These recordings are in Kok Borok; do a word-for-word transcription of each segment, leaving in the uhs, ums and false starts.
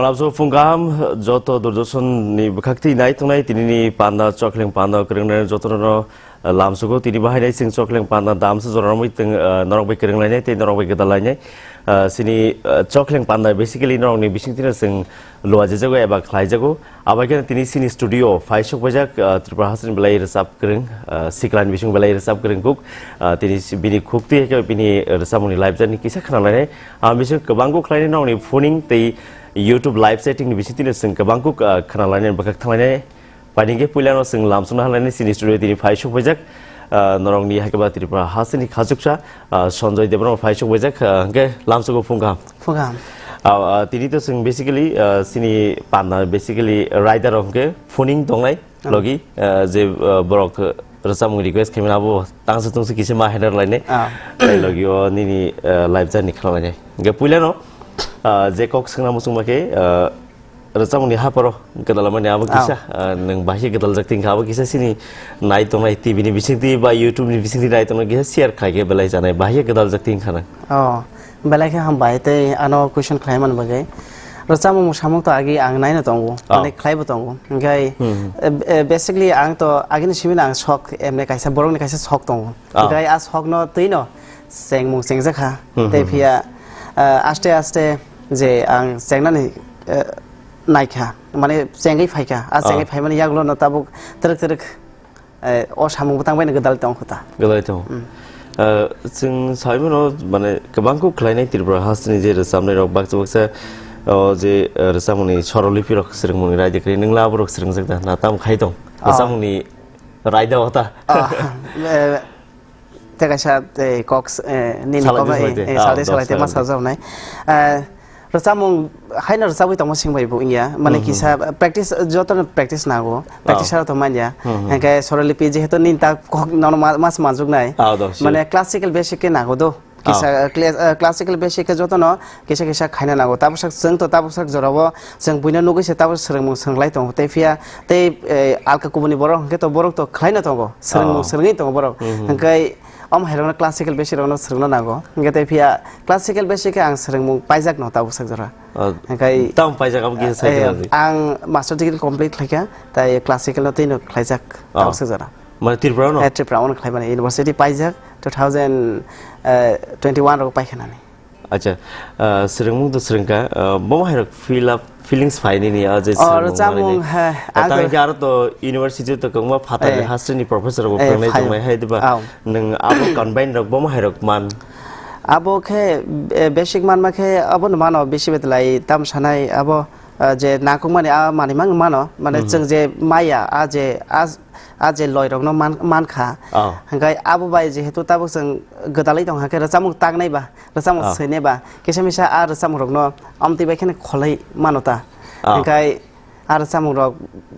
Abso phung kaham joto Doordarshan ni bwkhak twi nai tongnai tini ni panda, Chokleng panda kwrwng nai joto no, eh, lamsugo. Tini bahai nai chwng Chokleng panda damsa jora romwi tong, eh, norok bai kwrwng lainai tei norok bai gwdal lainai. Eh, chini, eh, Chokleng panda basically norok ni bising tino chwng luajajago eba khlaijago. Abai khe tini chini studio phai sok paijak, ah, Tripura hasteni belai rwchap kwrwng, ah, siklani bising belai rwchap kwrwng kuk, ah, tini si-, bini khuk twi khe bini rwchapmungni live journey kisa khna lainai. Ang bising kwbang kuk khlainai nokni phoning tei YouTube live setting ni bising tino chwng kwbang kuk, ah, khna lainai bwkhak thang lainai. Paini khe puilano chwng lamsokna halainai chini studio tini phai sok paijak, ah, norokni hai khe ba Tripura hasteni khachuksa, ah, Sanjoy Debbarma phai sok paijak, ah, hwnkhe lamsogo phung kaham. Phung kaham. Ah, ah, tini to chwng basically, ah, chini panda basically rider rok hwnkhe phoning tongnai logi, ah, je, ah, borok, ah, rwchapmung request khaimani abo tangsa tungsa kisa ma header lainai. Ah. Tai logi o nini, ah, live journey khna lainai. Hwnkhe puilano, ah, je kok swngna muchungma khe, ah, rwchapmungni haparo gwdalmani abo kisa, ah, nwng bahai khe gwdaljak tongkha abo kisa chini nai tongnai T V ni bisingtwi ba YouTube ni bisingtwi nai tongnai kisa share khai khe belai janai bahai khe gwdaljak tongkha nwng. Oh, belai khe hambai tei ano question khlai man bagwi. Rwchapmung samung to agi ang naino tongo, oh, mane khlaibo tongo. Hwnkhe, hmm, eh, eh, basically ang to agini simi ang sok, emne kaisa borokni kaisa sok tongo. Oh. Hwnkhe a sokno twino chengmung chengjak kha. Hmm, tei hmm, hmm, phiya, eh, aste aste je ang chengnani, eh, naikha, mane chengwi phaikha. A, oh, chengwi phaimani yagulo no tabuk twrwk twrwk eh, o samung bwtang bai no gwdalwi tong kho ta. Gwdalwi tongo. Mm. Eh, chwng sai mano, mane, kwbang kuk khlainai Tripura hasteni je rwchapnai rok baksa baksa, o je, eh, rwchapmungni sorolipi rok swrwngmungni raida kwrwi, nwng la aborok swrwngjak da? Na tamo khai tong? Oh. Rwchapmungni raida o ta? Oh, eh, tei kaisa, eh, kok, eh, nini salai kok, de, salai de. Eh, ah, salai de, salai de, salai ma de. Sajak nai. Eh, Rwchapmung haino rwchapwi tongma sing bai bo wngya. Mane, hmm, hmm, kisa practice, jotono practice nago. Oh. Practice aro to manya. Hmm, hmm. Hwnkhe sorolipi jehetu nini ta kok nono ma-, mas manjuknai. Ah, do, sure. Mane classical basic khe nago do. Kisa, ah, cla-, ah, classical basic khe jotono kisa kisa khaina nago. Tabuksak chwng to tabuksak jorao chwng buino nugwi se tabuk swrwngmung swrwnglai tongo. Tei phiya tei, eh, alka kubuni borok hwnkhe to borok to khlaino tongo. Swrwngmung, oh, swrwngwi tongo borok. Hmm, hmm. Hwnkhe Omo hai rokno classical basic rokno swrwngna nango. Hwnkhe tei phiya classical basic khe ang swrwngmung paijak no tabuk sak jora. Ah, hwnkhe tamo paijak abo kisa sai eh, khna di. Ang master degree complete khlaikha, tai classical no tei no khlaijak, ah, tabuk sak jora. Mane Tripura no? Eh, Tripura ono khlaimani university paijak two thousand twenty-one rok paikha nani. Acha, ah, swrwngmung to swrwngkha, ah, bomo hai rok feel up, feelings phai nini, ah, je oh, swrwngmung rwchapmung manwi. Hai, ah, ang tamo to khe aro to university to kwbangma phatar eh, hasteni professor rok eh, phrwngnai phai tongnai hai diba? Aw. Nwng abo combine rok bomo hai rok man? Abo khe, eh, basic manma khe abo no mano bisi betlai tam sanai abo, ah, je nakukmani a manwi mang mano, mane mhm, chwng je maya a je a, a je loi rokno man, mankha. Oh. Hwnkhe abo bai jehetu tabuk chwng gwdalwi tongkha khe rwchapmung tangnai ba. Rwchapmung ah, swinai ba, kisa misa a rwchapmung rokno amtwi bai kheno kholai mano ta. Ah. Hwnkhe a rwchapmung rok,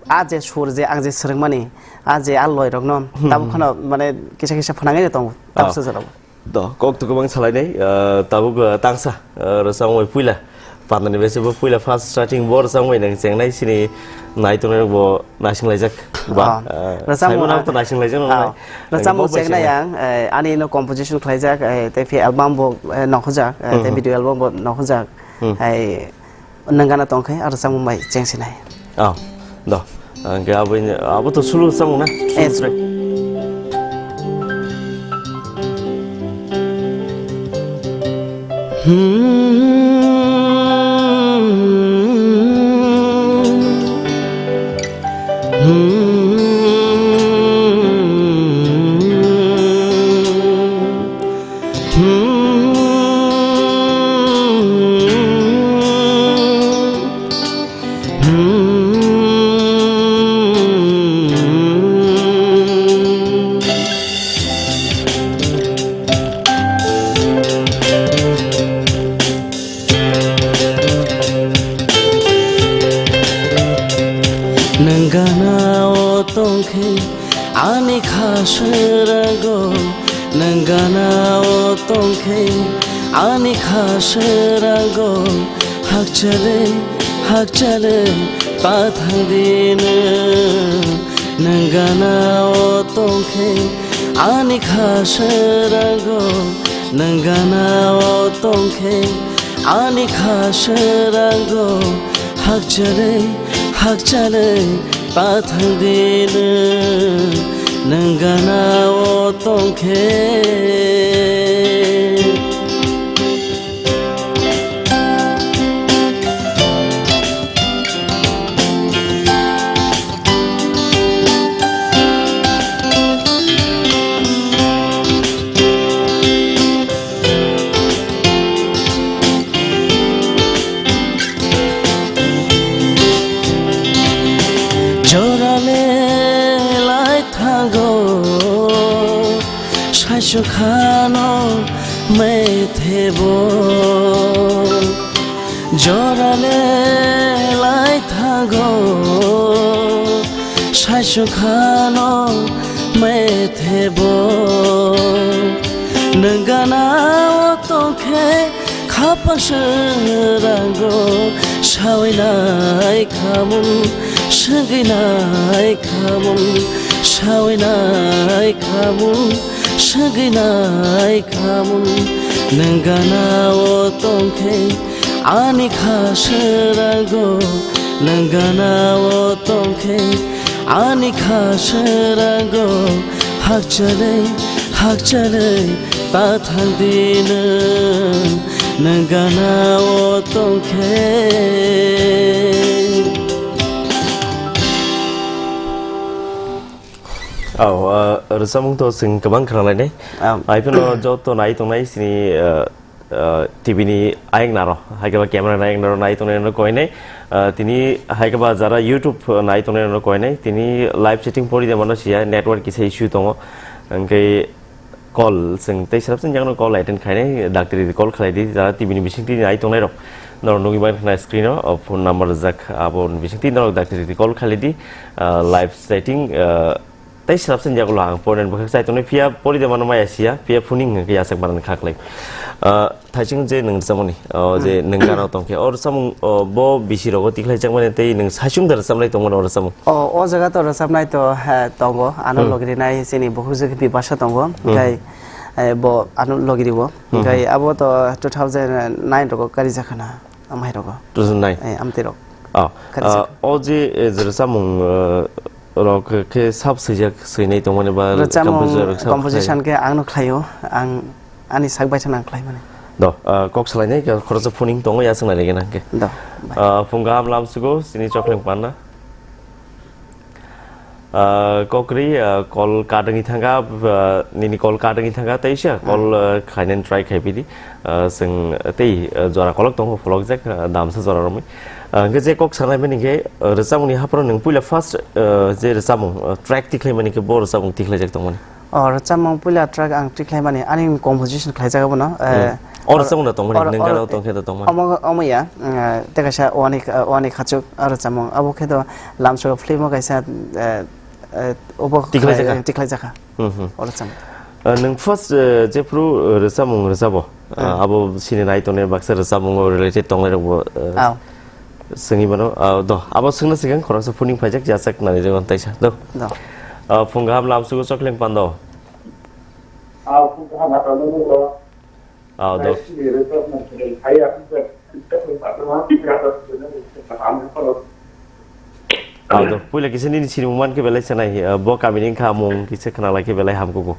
a je sur je ang je swrwngmani, a je a loi rokno hmm, tabuk hmm, kheno mane kisa kisa phwnangwi tongo, tabuk ah, sojorok. Do, kok to kwbang salainai, ah, tabuk, ah, tangsa, ah, rwchapmung bai puila, pandani bai se bo puila first starting bo rwchapmung bai nang chengnai sini nai tongnai rok bo. Naising laijak ba, ah, eh, rwchapmung Simon ang to naising laijak nang ah, nai. Rwchapmung bo bai chengnai chengnai. Ang, eh, ani no composition khlaijak, eh, tei phi album bo, eh, nokhojak, eh, tei hmm, hmm, video album bo nokhojak. Hmm. Hai, nang gana tongkhe, ah, rwchapmung bai chengsinai. Ah, do. Ang khe abo, abo to sulu rwchapmung na? Eh, sulu track. Nwng gana o tongkhe ani kha swrango, nwng gana o tongkhe ani kha swrango, hakchale, hakchale pathang dino. Nwng gana o tongkhe ani kha swrango, nwng gana o tongkhe ani kha swrango, Hakchalwi, hakchalwi, pathang di nwng, nwng gana o tongkhe. Jorale lai thango, saisu khano methebo. Jorale lai thango, saisu khano methebo. Nwng gana o tongkhe, khapang srango sawinai khamung, swgwinai khamung, sawinai khamung, swgwinai khamung. Nwng gana o tongkhe ani kha srango, nwng gana o tongkhe ani kha srango. Hakchalwi, hakchalwi, ta thang di nwng, nwng gana o tongkhe. Au, ah, rwchapmung to chwng kwbang khwnalainai. Am. Ai phano joto nai tongnai chini, ah, ah, T V ni ayang naro, hai khe ba camera ni ayang naro nai tongnai no koinai. Ah, tini hai khe ba jara YouTube nai tongnai no koinai. Tini live chatting pori de mano siya network kisa issue tongo. Hwnkhe call, chwng tei swrapsa ni yago call attend khainai, daktari call khalai di, jara T V ni bising twi nai tongnai rok. Norok nugwi man khna screen o, o phone number rijak, abo ni bising twi norok daktari call khalai di, ah, live chatting, ah, tei swrapsa ni yago ang pore bwkhak chai tongnai, phiya pori de mano maya siya, phiya phuning hwnkhe yasak manani kha khlai. Ah, Thaising je nwng rwchapmani, o, je Hmm. nwng gana o tongkhe, o rwchapmung, o, bo bisi rogo tikhlai jakmani tei nwng saichung da rwchaplai tongmani o rwchapmung? O, o jaga to rwchapnai to, he, tongo, ano Hmm. logi rinai chini bukhuk jwkhe Bipasha tongo, Hmm. hwnkhe, eh, bo ano logi rio, Hmm. hwnkhe abo to two thousand nine rogo kari jakha na, amhai rogo. Two thousand nine? Eh, amtwi rok. Oh, Kari ah, jakha. O je, eh, je rwchapmung, eh, rok khe sab swijak swinai tongmani ba Rwchapmung composer rok sab composition khlai? Khe ang no khlaio, ang ani sak bai sana ang khlaimani. Do, ah, kok salainai khe khoroksa phuning tongo yaswk nai lagi nang khe. Do, bai. Ah, phung kaham lamsugo, chini chokleng panna. Ah, kokri, ah, call kadangwi thangkha, ah, nini call kadangwi thangkha, teisa call, Hmm. ah, khlainani try khai pidi. Ah, chwng tei, ah, jora kolok tongo, pholokjak, ah, damsa jora romwi. Ah, hwnkhe je kok sanai mani khe, ah, rwchapmungni hapharo nwng puila first, ah, je rwchapmung, ah, track tikhlai mani khe bo rwchapmung tikhlaijak tongmani? O, rwchapmung puila track ang tikhlai mani, ani composition khlaijak abono, eh, Hmm. O or-, rwchapmung da tongmani, or-, nwng or-, gana o tongkhe da tongmani? Omo, omo ya, mm, eh, tei kaisa Wani, eh, Wani Khachuk, o rwchapmung. Abo khe to Lamsogo film o kaisa, eh, eh, obo Tikhlai khlai-, jakha? eh, tikhlai jakha. Hmm, hmm. O rwchapmung. Ah, nwng first, eh, jephru, eh, rwchapmung rwchabo, ah, Hmm. abo sini nai tongnai baksa rwchapmungo related tongnai rokbo, eh, Aw. Swngwi mano, ah, do, abo swngna swkang khoroksa phuning phaijak yachak nani rwgwng taisa, do. Do. Ah, phung kaham lamsugo chokleng pando. Ah, phung kaham ha tongo. Ah, do. Hai, sini rwchapmung hai ya, phung kaham. Ah, do, puila kisa nini sinimung man khe belai sanai, ah, bo kamini wngkha mung kisa khna lai khe belai hamkugo.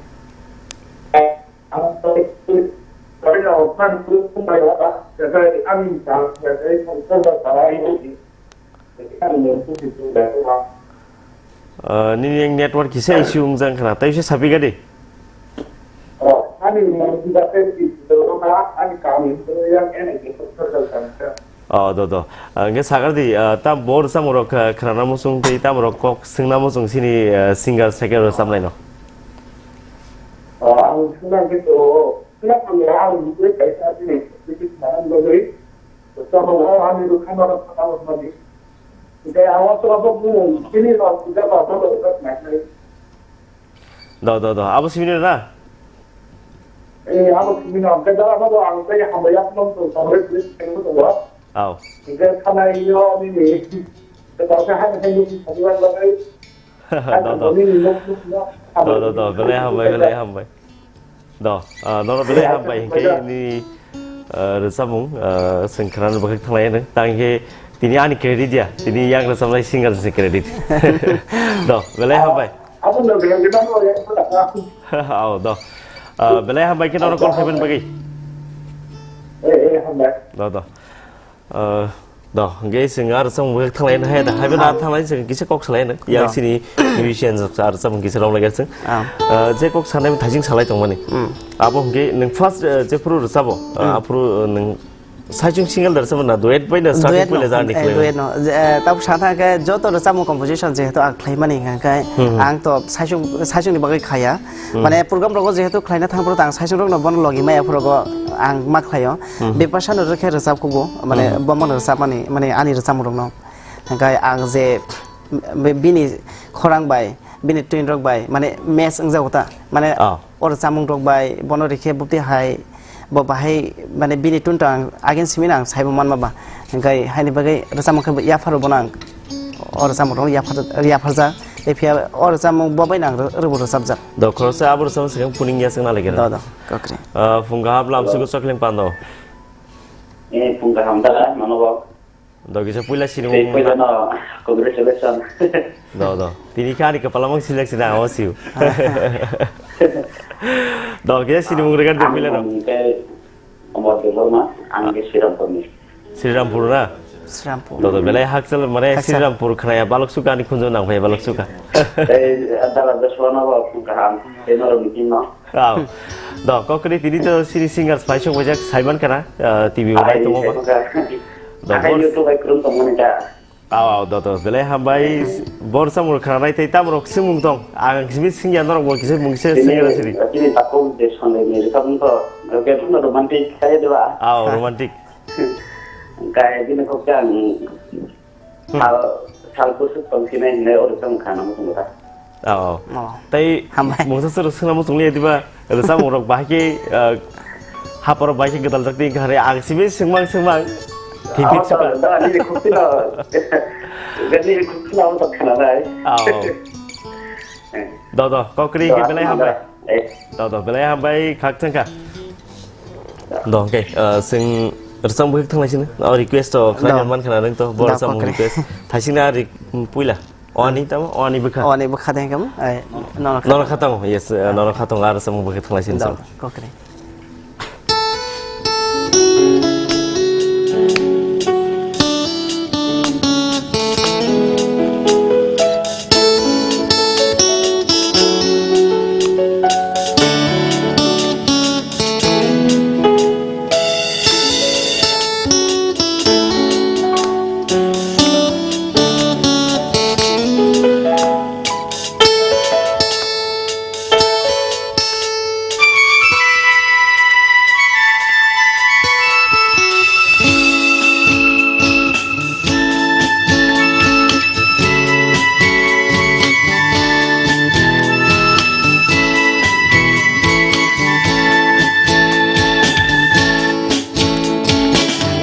Ah, nini yang network kisa issue wngjak khna, tei se sapi gadi. Oh, do, do. Ah, hwnkhe sagar di, ah, tam bo rwchapmung rok, ah, khna na muchung tei tam rok kok swngna muchung sini, ah, singer second rwchapnai no. Oh, ang swngna khe to, swngna khe ang bwtwi kaisa bini bwtwi khna bagwi, rwchapmung o ani rwkha norok khna bagwi. Hwnkhe ang o to bo bumung bini rok puja ba bo rwchapnai. Do, do, do. Abo simi na? Eh, abo simi na. Hwnkhe da abo ang tei hambai yak mong to, hambai please, thank you to. Aw. Hwnkhe khanai yo nini. Tei bo khe hai hai nini hambai yak bagwi. Do, do. Nini nok nok na. Do, do, do. Belai hambai, belai hambai. Do, ah, nono belai hambai hwnkhe ni, ah, rwchapmung, ah, chwng khna bwkhak thanglai nw. Tang khe Tini ani credit ya, tini yang rwchapnai singer ni credit. Do, belai hambai. Abo no belai belai no ya, abo no. Ao, do. Ah, belai hambai khe nono call khaibani bagwi. Eh, eh, hambai. Do, do. Ah, do, hwnkhe chwng aro chwng bwkhak thanglai no hai da, hai bano thanglai chwng kisa kok salai no. Yang sini musician aro chwng kisa rong lai chwng. Ah. Ah, je kok sanai thajing salai tongmani. Hmm. Abo hwnkhe nwng first, eh, je phuru rwchabo, ah, aphuru, eh, nwng Saichung single dar sama na duet bai na starting Duet puila no, jar ni eh, khlai. Duet no. Je, eh, tabuk sa thang khe joto rwchapmung composition jehetu ang khlai mani hwnkha khe Hmm. ang to saichung, saichung ni bagwi khaya. Hmm. Mane program rogo jehetu khlaina thang phuru tang saichung rok no bono logi maya phuru go ang ma khlaio. Hmm. Bipasha no rwkhe rwchap kugo, mane Hmm. bomo no rwchap mani, mane ani rwchapmung rok no. Hwnkha ang je, be-, bini khorang bai, bini twin rok bai, mane match wngjago ta, mane Oh. O rwchapmung rok bai bono rikhe bupti hai bo bahai mane bini tun tang agin simi nang saibo manma ba. Hwnkhe haini bagwi rwchapmung khe yapharo bono ang o rwchapmung rok yaphar, yapharjak. Tei phiya o rwchapmung bo bai nang rw-, rwbo rwchapjak. Do khoroksa abo rwchapmung swkang puning ya swkang nalai khe. Do, do, kokri. Ah, phung kaham lam sugo chokling pando. Eh, phung kaham da, mano bo. Do kisa puila sinimung Tei puila mungna. No, congratulations. Do, do. Tini khe ani kwpala mang select sina o siu. Do kisa sinimung regan de Ang puila no. Mung khe Amar Debbarma, ang khe Srirampurni. Srirampur na? Srirampur. Do, do, belai hakchal mane Hakchal. Srirampur khnaya balok suka ani khunjo nang phai balok suka. Tei dala Joshua no bo kaham, tei norok ni team no. Wow. Do, kokri tini to sini singers pai song bajak saiman kana, ah, T V o nai Ai, tongo ba. Saiman ka. Do, Akai bor- YouTube ai krum tong mani ka. Aw, aw, do, do, belai hambai, bor samung khna nai tei tamrok simung tong. Ang simi singya norok bo kisa mung se Sini, singra sini. Sini takung de sonle ni rikam to, ke no romantic kaya de ba. Aw, romantic. Kaya bini kok ang Hmm. Sal, sal kusuk tong sinai hinai oro tong khana mo tong ta. Oh. Oh. Tei Hambai. Mungsa suru suna mo tong liya diba? Rwchapmung rok bahai khe, ah, hapor bahai khe gwdal jak twi kha re, ang simi swngmang swngmang. Thik thik Amo suka. To, da, ni khukti no. Ni khukti no, amo to khana nai. Oh. Eh. Do, do, kokri Do, khe belai ano hambai. Da. Eh. Do, do, belai hambai, khak chang kha. Do, okay, ah, sing rwchapmung bwkhak thanglai sini. Oh, request to khlai Do. Man khana nang to, bor Do, rwchapmung kokri. Request. Thaisina ri, puila. Oni tamo, oni bwkha. Oni bwkha de kam, eh, nono kha. Nono kha tamo, yes, eh, nono kha tamo, aro samung bwkha thanglai sini Do, sam. Kokri.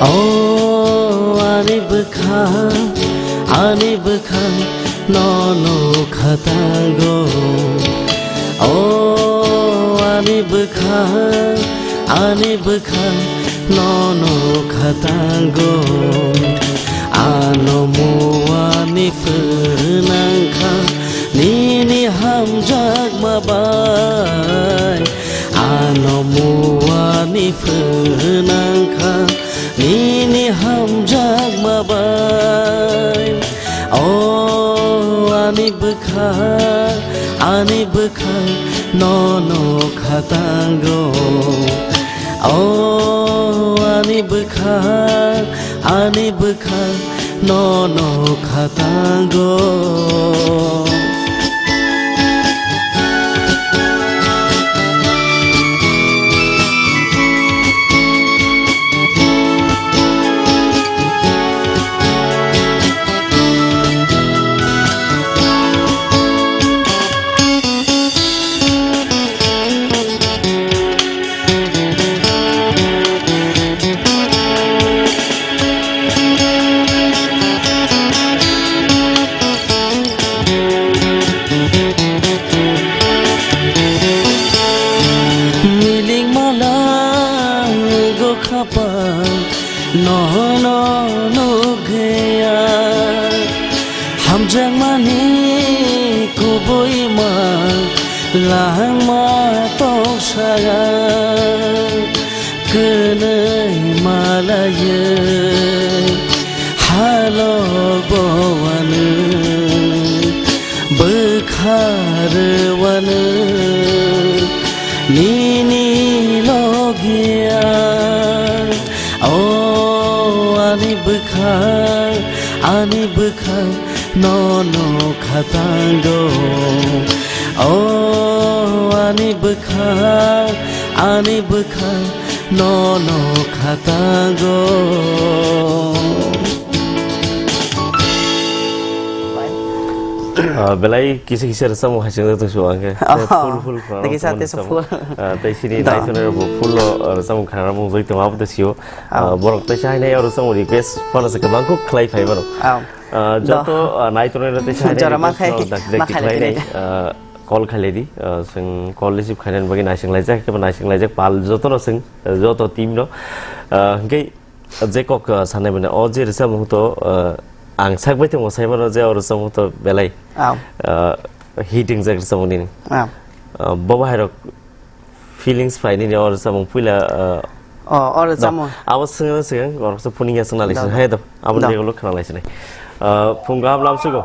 O ani bwkha, ani bwkha, nono khatango. O ani bwkha, ani bwkha, nono khatango. Ano muani phwnangkha, nini hamjakma bai. Ano muani phwnangkha, nini hamjakma bai. O ani bwkha, ani bwkha, nono khatango. O ani bwkha, ani bwkha, nono khatango. Miling mala go khapang, no, no, no, ge. Kubui ma langma toksaga kwnwi malaye halok bowani bwkha rwani nini logia. O ani bwkha, ani bwkha nono khatango. O ani bwkha, ani bwkha nono khatango. Ah, belai kisa kisa rwchapmung hai chwng tong sio ang khe. Oh. Full, full khwnang nang kisa tongmani tesa rwchapmung. Full. Ah, tei sini naitonai rok bo full o, ah, rwchapmung khwnang mung joi tong abo tong sio. Ah, borok tei sa hai nai oro rwchapmung request phano se kwbang kuk khlai phai mano. Ah, joto, ah, naitonai rok tei sa hai nai request phano dakti dakti khlai nai. Ah, call khlai di. Ah, chwng call receive khainani bagwi naising laijak, kebo naising laijak pal joto no chwng, ah, joto team no. Ah, hwnkhe je kok, ah, sanai mane, o je rwchapmung to, ah, ang sak bai tongmo sai mano je o rwchapmung to belai, ah, hit wngjak rwchapmung nini. Ah, bo bahai rok feelings phai nini o rwchapmung puila, ah, o, o rwchapmung. Abo swngna swkang, oroksa phuning ya swngna lai sinai. Hai do, abo ni ulo khna lai sinai. Ah, phung kaham lamsugo.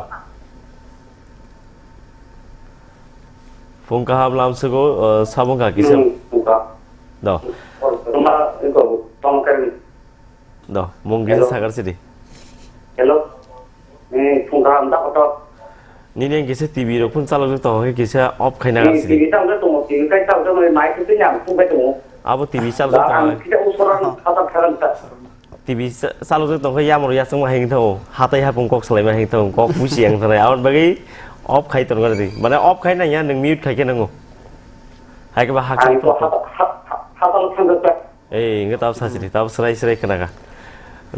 Phung kaham lamsugo, ah, samung kha kisa. Hmm, phung kaham. Do. Tongma, iko, tongma kari. Do, mung kisa sakar sidi. Hello. Eh, phung kaham da kotor. Nini ang kisa T V rok phun chalok tongo khe kisa off khaina sidi. T V chalok tongo, T V kai chalok tongo, mai tu ni ang phung kai tongo. Abo T V chalok tongo. Ang kisa usoran khatar kharan ta. T V sa-, chalok tong khe yamro yachwng ma hing thango, hatai hapung kok salai ma hing thango, kok busi yang thanai. Aboni bagwi off khai tong khe di. Mane off khai nang ya, nwng mute khai khe nango. Hai khe ba hak chang tong. Hata, ha-, ha-, hata thang khe. Ei, inge tab sa sidi, tab srai srai khna kha.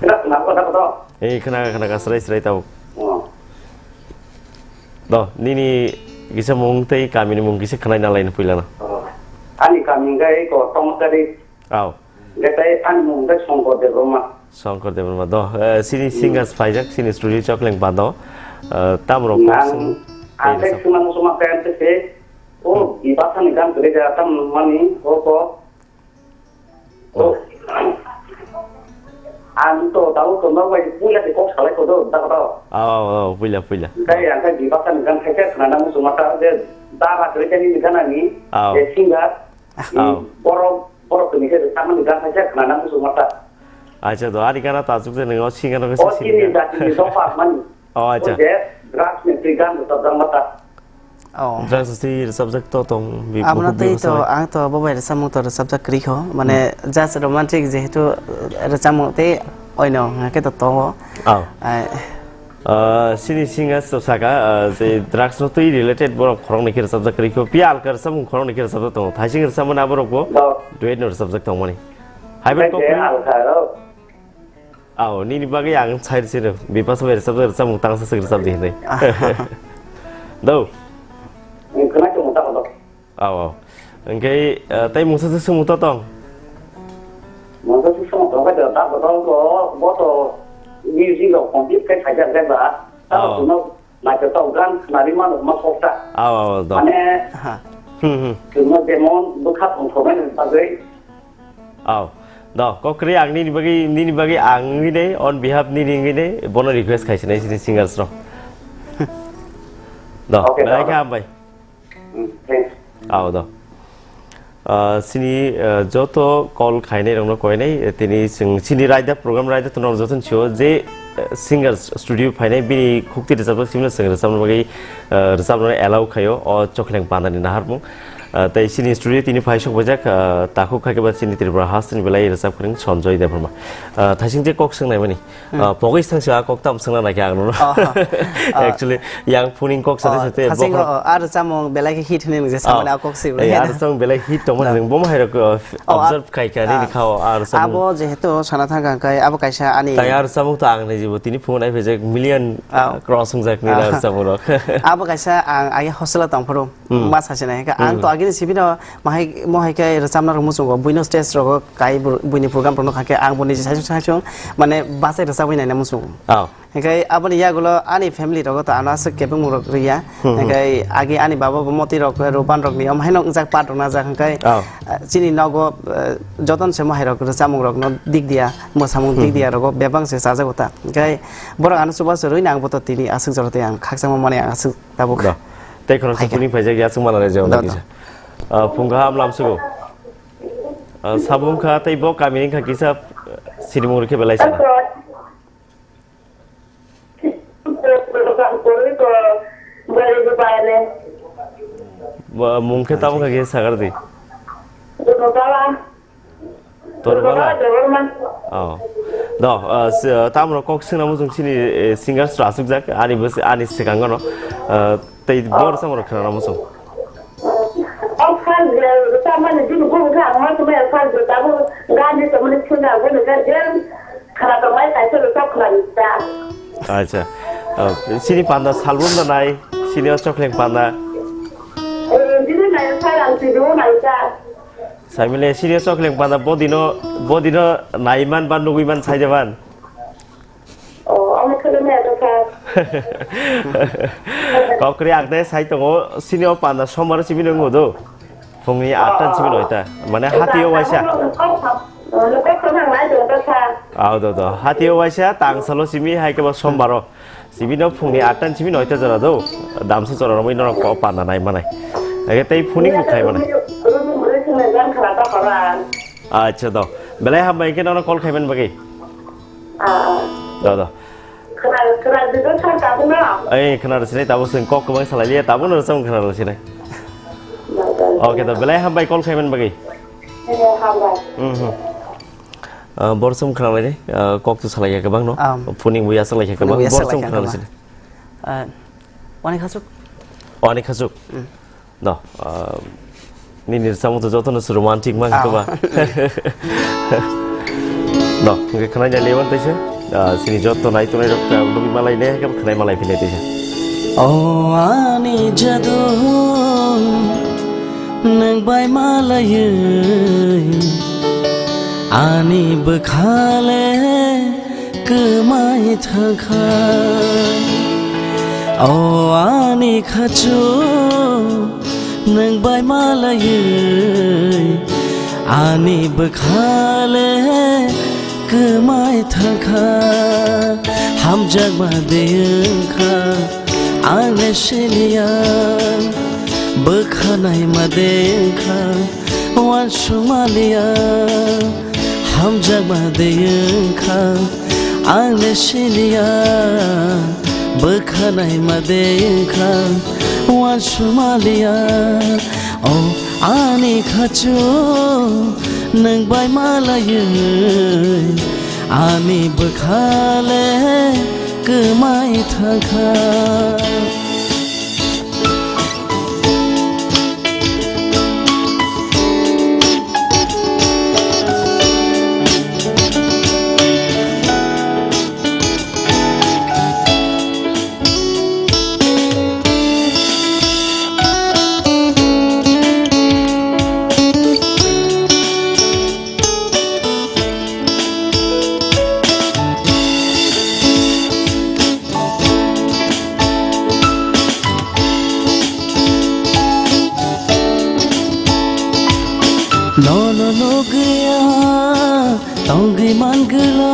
Khna, khna, khna, khna. Ei, khna kha, khna kha, srai srai tab. Oh. Do, nini kisa mung tei kami ni mung kisa khnai na lai ni puila na. Oh. Ani kami ngai ko tong tari. Aw. Hwnkhe tei ani mung khe Songkor Debbarma. Songkor Debbarma. Do, eh, sini singers phaijak, sini studio Chokleng Bando. Eh, tamrok kok sung. Ang tei sima musuma kaya te se. O, Bipasani gan kwrwi da tam mani, o ko. O. Ang to tabo to nok bai puila se kok salai ko do, da ko. Aw, aw, aw, puila, puila. Tei ang khe Bipasani gan khaisa khna na musuma ta je da ba kwrwi kani ni gana ni. Aw. Je singer. Aw. Borok, borok tini khe rwchapmani gan khaisa khna na muchungma ta. Acha do, ani gana ta achuk je nang o singer no khe o singer. Chini jati ni dophar mani. O, acha. O je drugs ni twi gan rwchapjakma ta. O. Drugs ni twi rwchapjak to tong, bi-, abono bukhuk twi to, bebasai. Ang to bo bai rwchapmung to rwchapjak kwrwi kho. Mane, hmm, just romantic jehetu rwchapmung tei oino hwnkhe to tongo. Aw. Ai. Ah, sini singers to saka, ah, je drugs no twi related borok khoroknwi khe rwchapjak kwrwi kho. Phiya alka rwchapmung khoroknwi khe rwchapjak tongo. Thaising rwchapmani aborok bo duet no rwchapjak tongmani. Hai bai kok kwrwi. Alka rok. Aw, nini bagwi ang side side Bipasa bai rwchapjak rwchapmung tangsa swk rwchap di hinwi. Do. Ang khwnai tongo ta kotor. Aw, aw. Hwnkhe, eh, tei mungsa se swngmung to tong? Mungsa se swngmung tong khe ta kotor bo, bo to music rok complete khe khaijak khe ba. Aw. Tamo chwngno naithotok gan khnarwi mano ma kok ta. Aw, aw, do. Mane, aha, hmm, hmm, chwngno jemon bwkha tongthoknai bagwi. Aw. Do, kok kwrwi ang nini bagwi, nini bagwi ang wngwi de, on behalf nini wngwi de, bono request khai sinai sini singers rok. Do, okay, belai do, khe hambai. Mm, thanks. Aw, do. Ah, sini, ah, joto call khainai rokno koinai, eh, tini chwng sini raida program raida tono joto sio je, eh, singers studio phainai bini khukti rwchapjak simno chwng rwchapna bagwi, eh, rwchapna allow khaio o Chokleng Bandani naharmung. Ah, tei sini studio tini phai sok bajak, ah, takhuk khaikhe ba sini Tripura hasteni belai rwchap kwrwng Sanjoy Debbarma. Ah, thaising je kok swngnaimani. Hmm. Ah, pogwi swngsi a kok tam swngna naikhe ang nono. Oh, oh. Actually, yang phuning kok sate, oh, sate thasing bokhorok, oh, ar chamung belai khe hit hinwi nungse, oh, samani a kok si, eh, ar chamung belai hit tongmani, no, nung bomo hai rok, oh, oh, observe khai kha, ah, nini khao ar chamung. Abo jehetu sana thang kha kai, abo kaisa ani. Tai ar chamung to ang nai jibo tini phone ai phejak million, oh, cross wngjak ni, oh, ar chamung rok. Abo kaisa ang agi hostel o tongphuru, hmm, ma sasi nai kha. Ang, hmm, to agi Sibino mahai, mohai khe rwchapna rwmung chungo, buino stage rogo kai bru-, buini program rokno kha khe ang bo niji saichung saichung mane bachai rwchabwi naina muchungo. Oh. Hinkhe aboni yagulo ani family rogo to ano aswk kebengmung rok rwya. Hmm, hmm. Hinkhe agi ani baba bo moti rok, rupan rokni om haino wngjak part rok najak hinkhe, Oh. ah, chini nogo, ah, joton se mohai rok rwchapmung rokno dik diya, mwsamung dik Hmm, diya hmm. rogo bebak se chajago ta. Hinkhe borok ano chubachu rwina ang bo to tini aswk jora tei ang khakchangma mani ang aswk tabuk. Do. Tei khoroksa Phaikha. Phuning phaijak ya chwng mala rejao Do, do. Kisa. Ah, phung kaham lamsugo. Ah, sabung kha tei bo kami ni kha kisa, ah, sinimung rikhe belai sana. Bo mung khe tamo kha kisa sagar di. Torbala. Torbala? Oh. Do, ah, si-, ah, tamro kok singna muchung chini, eh, singers rok asukjak, ani bwse-, ani swkang gano, ah, tei bor samoro khwnana muchung. O kha je, tamani jini bubu kha ang ma tumai kha je, tabu gani tamani singna buni kha je, khana tongmai kaisa rwchap khna rwchap. Acha. Ah, chini panda salbrum da nai, chini o chokleng panda. Eh, jini nai sa ang chini o nai sa. Saimile sini chokleng panda bodino, bodino naiman ba nugiman saijaban. Oh, omo khele me to kha. Kokri akde sai tongo sini o panda sombar simi nungo do. Phungni atta simi noita. Mane hati o waisa. Lokal khonang nai to kha. Au do do. Hati o waisa tang salo simi hai ke ba sombaro. Sibino phungni atta ni simi noita jora do. Damsa jora romwi norok ko panda nai manai. Age tei phuning bo khai manai. Acha do. Belai hambai khe nono call khaiman bagwi. Do do. Khna, khna, bido thang tabuk no? Ei, khna rw sinai tabuk swng kok kwbang salai liya, tabuk no rwchapmung khna rw sinai. Okay, do belai hambai call khaiman bagwi. Hambai. Mhm. Ah, borsong khna lai, ah, kok tu salai ya kwbang no. Am. Phuning bo ya salai ya Phuning kwbang. Bo ya salai Borsong ya khna kwbang. Lai. Ah, wani khasuk? Wani khasuk? Mm. No, ah, nini rwchapmung to joto no se romantic mang Ah. Kwbang. No, hwnkhe khwnai nai lewan taisa. Ah, sini joto nai tongnai rok ta lugui malai ne, hwnkhe khwnai malai philai taisa. O ani jadu, nwng bai malaiwi, ani bwkhale kwmai thangkha. O ani khachu, nwng bai malaiwi, ani bwkhale kwmai thangkha. Hamjakma de wngkha, ang le siliya, bwkha naima de wngkha, uansukma liya, hamjakma de wngkha, ang le siliya, bwkha naima de wngkha, uansukma liya. O ani khachu, nwng bai malaiwi, ani bwkhale kwmai thangkha. Nono nugya tongwi mangwla,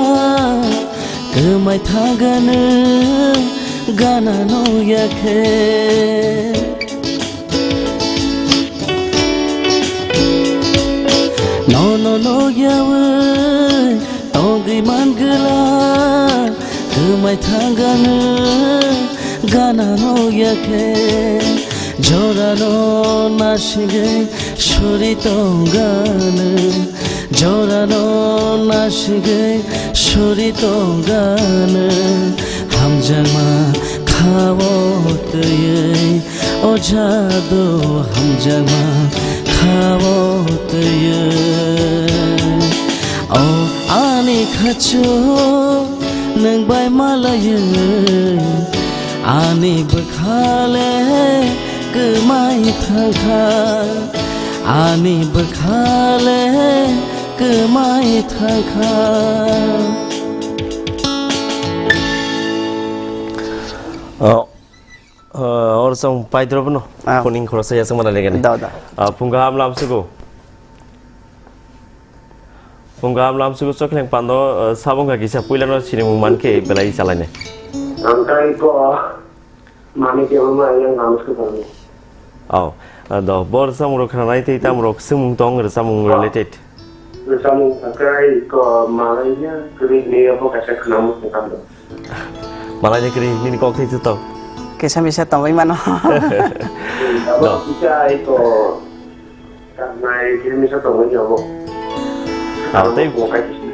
kwmai thangano gana nugya khe. Nono nugyawi tongwi mangwla, kwmai thangano gana nugya khe. Jorano nasigwi suri tongano, jorano nasigwi suri tongano, hamjakma khao twiwi, o jadu hamjakma khao twiwi. O ani khachu nwng bai malaiwi, ani bwkhale Kwmai thangkha, ani bwkhale kwmai thangkha. Oh, uh, or song paidrop no. Ah. Kuning khoroksa yasang mana legani. Da, da. Ah, phung kaham lamsugo. Phung kaham lamsugo chokhleng pando, uh, sabong kha kisa puilano sinimung mankhe belai chalainai. Ang kai ko. Mane kebo ma yang nang swkang. Oh, ah, do, bo rwchapmung rok khwnanai tei tamo rok swngmung tong rwchapmung related. Rwchapmung khe ko malaina kwrwi hinwi abo kaisa khwnamung swkang do. Malaina kwrwi nini kok thai tong. Kisa misa tongwi mano. Abo kisa ai ko. Tangnai khe misa tongmani abo. Abo tei bo kai sini.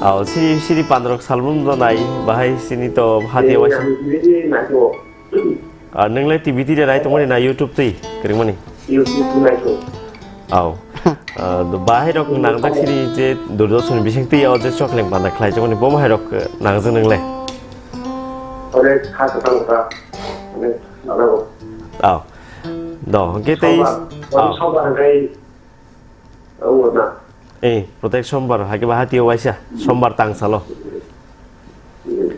Aw, sini, sini pandrok salmung do nai, bahai sini to hati waisa. Nai to. Ah, nwngle T V twi de nai tongmani na YouTube twi, kwrwngmani? YouTube nai to. Aw. Ah, do bahai rok nangjak sini je Doordarshan bising twi o je chokhleng panda khlai jokmani bo bahai rok, eh, nangjak nwngle. Ore kha kwtang kwtang. Ore nalago. Aw. Do, hwnkhe tei, sombar, ah, sombar hwnkhe, wngo na. Eh, protek sombar, hake ba hatio waisa, sombar tang salo. Hmm.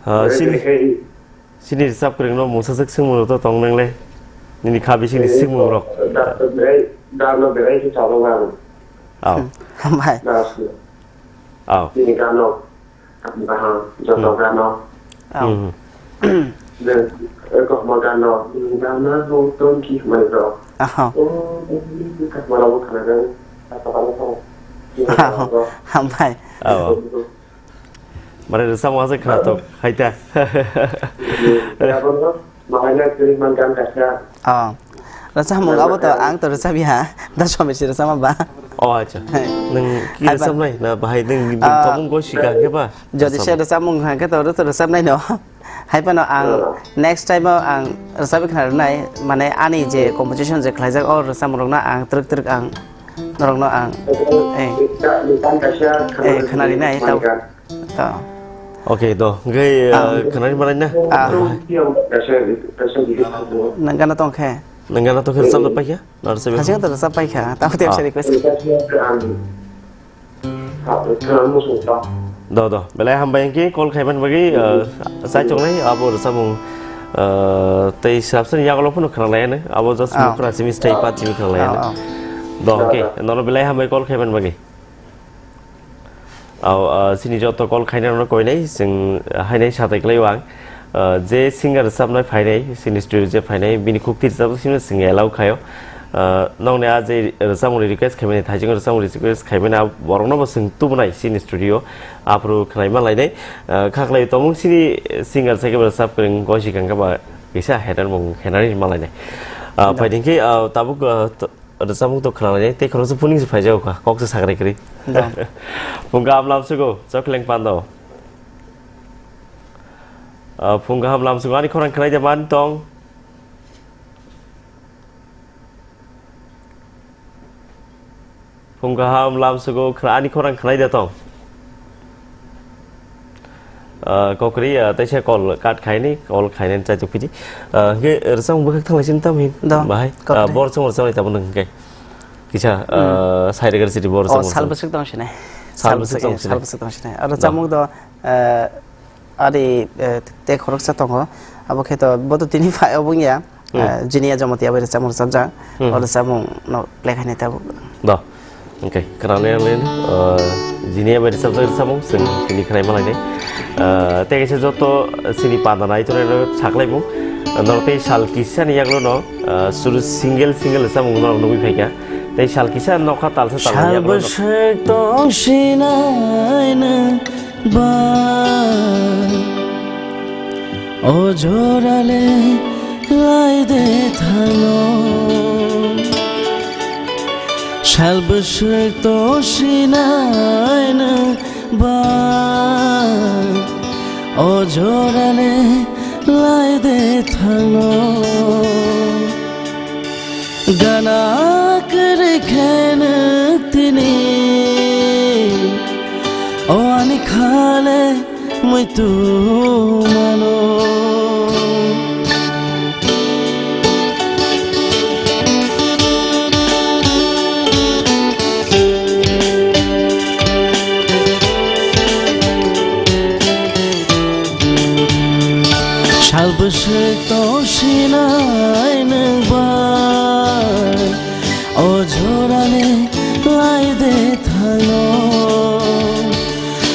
Ah, eh, sini, hwnkhe sini rwchap kwrwngno mungsa swk swngmung to tong nangle. Nini kha bisingni eh, swngmung rok. Da, da, da, no berai se chalo ba. Aw. Hmm, hambai. Da, aw. Nini gano. Bahang, joto hmm gano. Oh. Hmm. Je, eh, kokma gano, gana ho tongki hwnwi rok. Aha. Oh, eh, kakma rok khana jang, kakma rok. Aha, hambai. Oh. Mane rwchapmung aswk khwnathok, hai ta. Bahai na kwrwi man gan kaisa. Oh. Rwchapmung abo to ang to rwchapya. Da somi se rwchapma ba. Oh, acha. Hai. Nwng ki hai ba rwchapnai na bahai nwng ah, tongmung go sika khe ba? Jodi se rwchapmung hai khe to rwchap rwchapnai no. Hai phano ang next time o ang rwchapwi khna rwnai. Mane ani je composition je khlaijak o rwchapmung rokno ang twrwk twrwk ang norokno ang eh, eh, khna rinai tau. To. Okay, do. Hwnkhe, ah, uh, khwnani manai na? Ah. Nang gana tong khe? Nang gana tong khe rwchap da paikha? Na rwchap ya? Hajing to rwchap paikha. Tamo tei ah, bwsa request. Do, do. Belai hambai hwnkhe call khaiman bagwi, uh, chaichoknai abo rwchapmung, uh, tei swrapsani yagulo phano khwnalaiya no. Abo just ah, mukra simi stay pat simi khwnalaiya no. Ah, ah. Do, hwnkhe nono belai hambai call khaiman bagwi. Aw, ah, chini joto call khainai rokno koinai, chwng hainai satai khlaio ang. Ah, je singer rwchapnai phainai, chini studio je phainai, bini khukti rwchapjak sino chwng allow khaio. Ah, nokni a je rwchapmungni request khaimani, thaijwng rwchapmungni request khaimani, a borokno bo chwng tubunai chini studio, aphuru khwnaima lainai. Ah, khaklai tongmung chini singer sai khe bo rwchap kwrwng gosi kangkhe ba kisa header mung khenani ma lainai. Ah, phaidi khe, ah, tabuk, ah, to-, Rwchapmung to khwnalainai, tei khoroksa puning se phaijago kha, kok se sakrai kwrwi. Da. Phung kaham lamsugo, Chokhleng Pando. Ah, phung kaham lamsugo, ani khorang khwnai de man tong. Phung kaham lamsugo, khna-, ani khorang khwnai de tong. Ah, kokri, ah, teisa call cut khaini, call khainani chaitok phidi. Ah, hwnkhe rwchapmung bwkhak thanglai sini tamo hin? Da, bahai. Kokri. Ah, bor chwng rwchapnai tamo nwng hwnkhe. Kisa, hmm, ah, sai rwgwr sidi bor chwng. Oh, sal bwswk tong sinai. Sal bwswk tong sinai. Sal bwswk tong sinai. Aro da. Rwchapmung do, ah, ari, eh, tei khoroksa tongo. Abo khe to bo to tini phai obo wngya. Hmm. Ah, Junior Jamatia bai rwchapmung rwchapjak. Hmm. O rwchapmung no play khainai tabuk. Do. Hwnkhe, khwnanai ang le, ah, Junior bai rwchapjak rwchapmung, chwng tini khwnai ma lainai. Ah, tei kaisa joto chini panda nai tongnai rok saklai bo. Norok tei sal kisa ni yagulo no, ah, suru single single rwchapmung norok nugwi phaikha. Tei sal kisa nokha talsa talsa yagulo no. Sal bwswk tong sinai nw ba, o jorale lai de thango. Sal bwswk to sinai nw ba, o jorale lai de thango. Gana kwrwi khe nwng tini, o ani khale muitu mano. Swk tong sinai nwng bai, o jorani lai de thangno.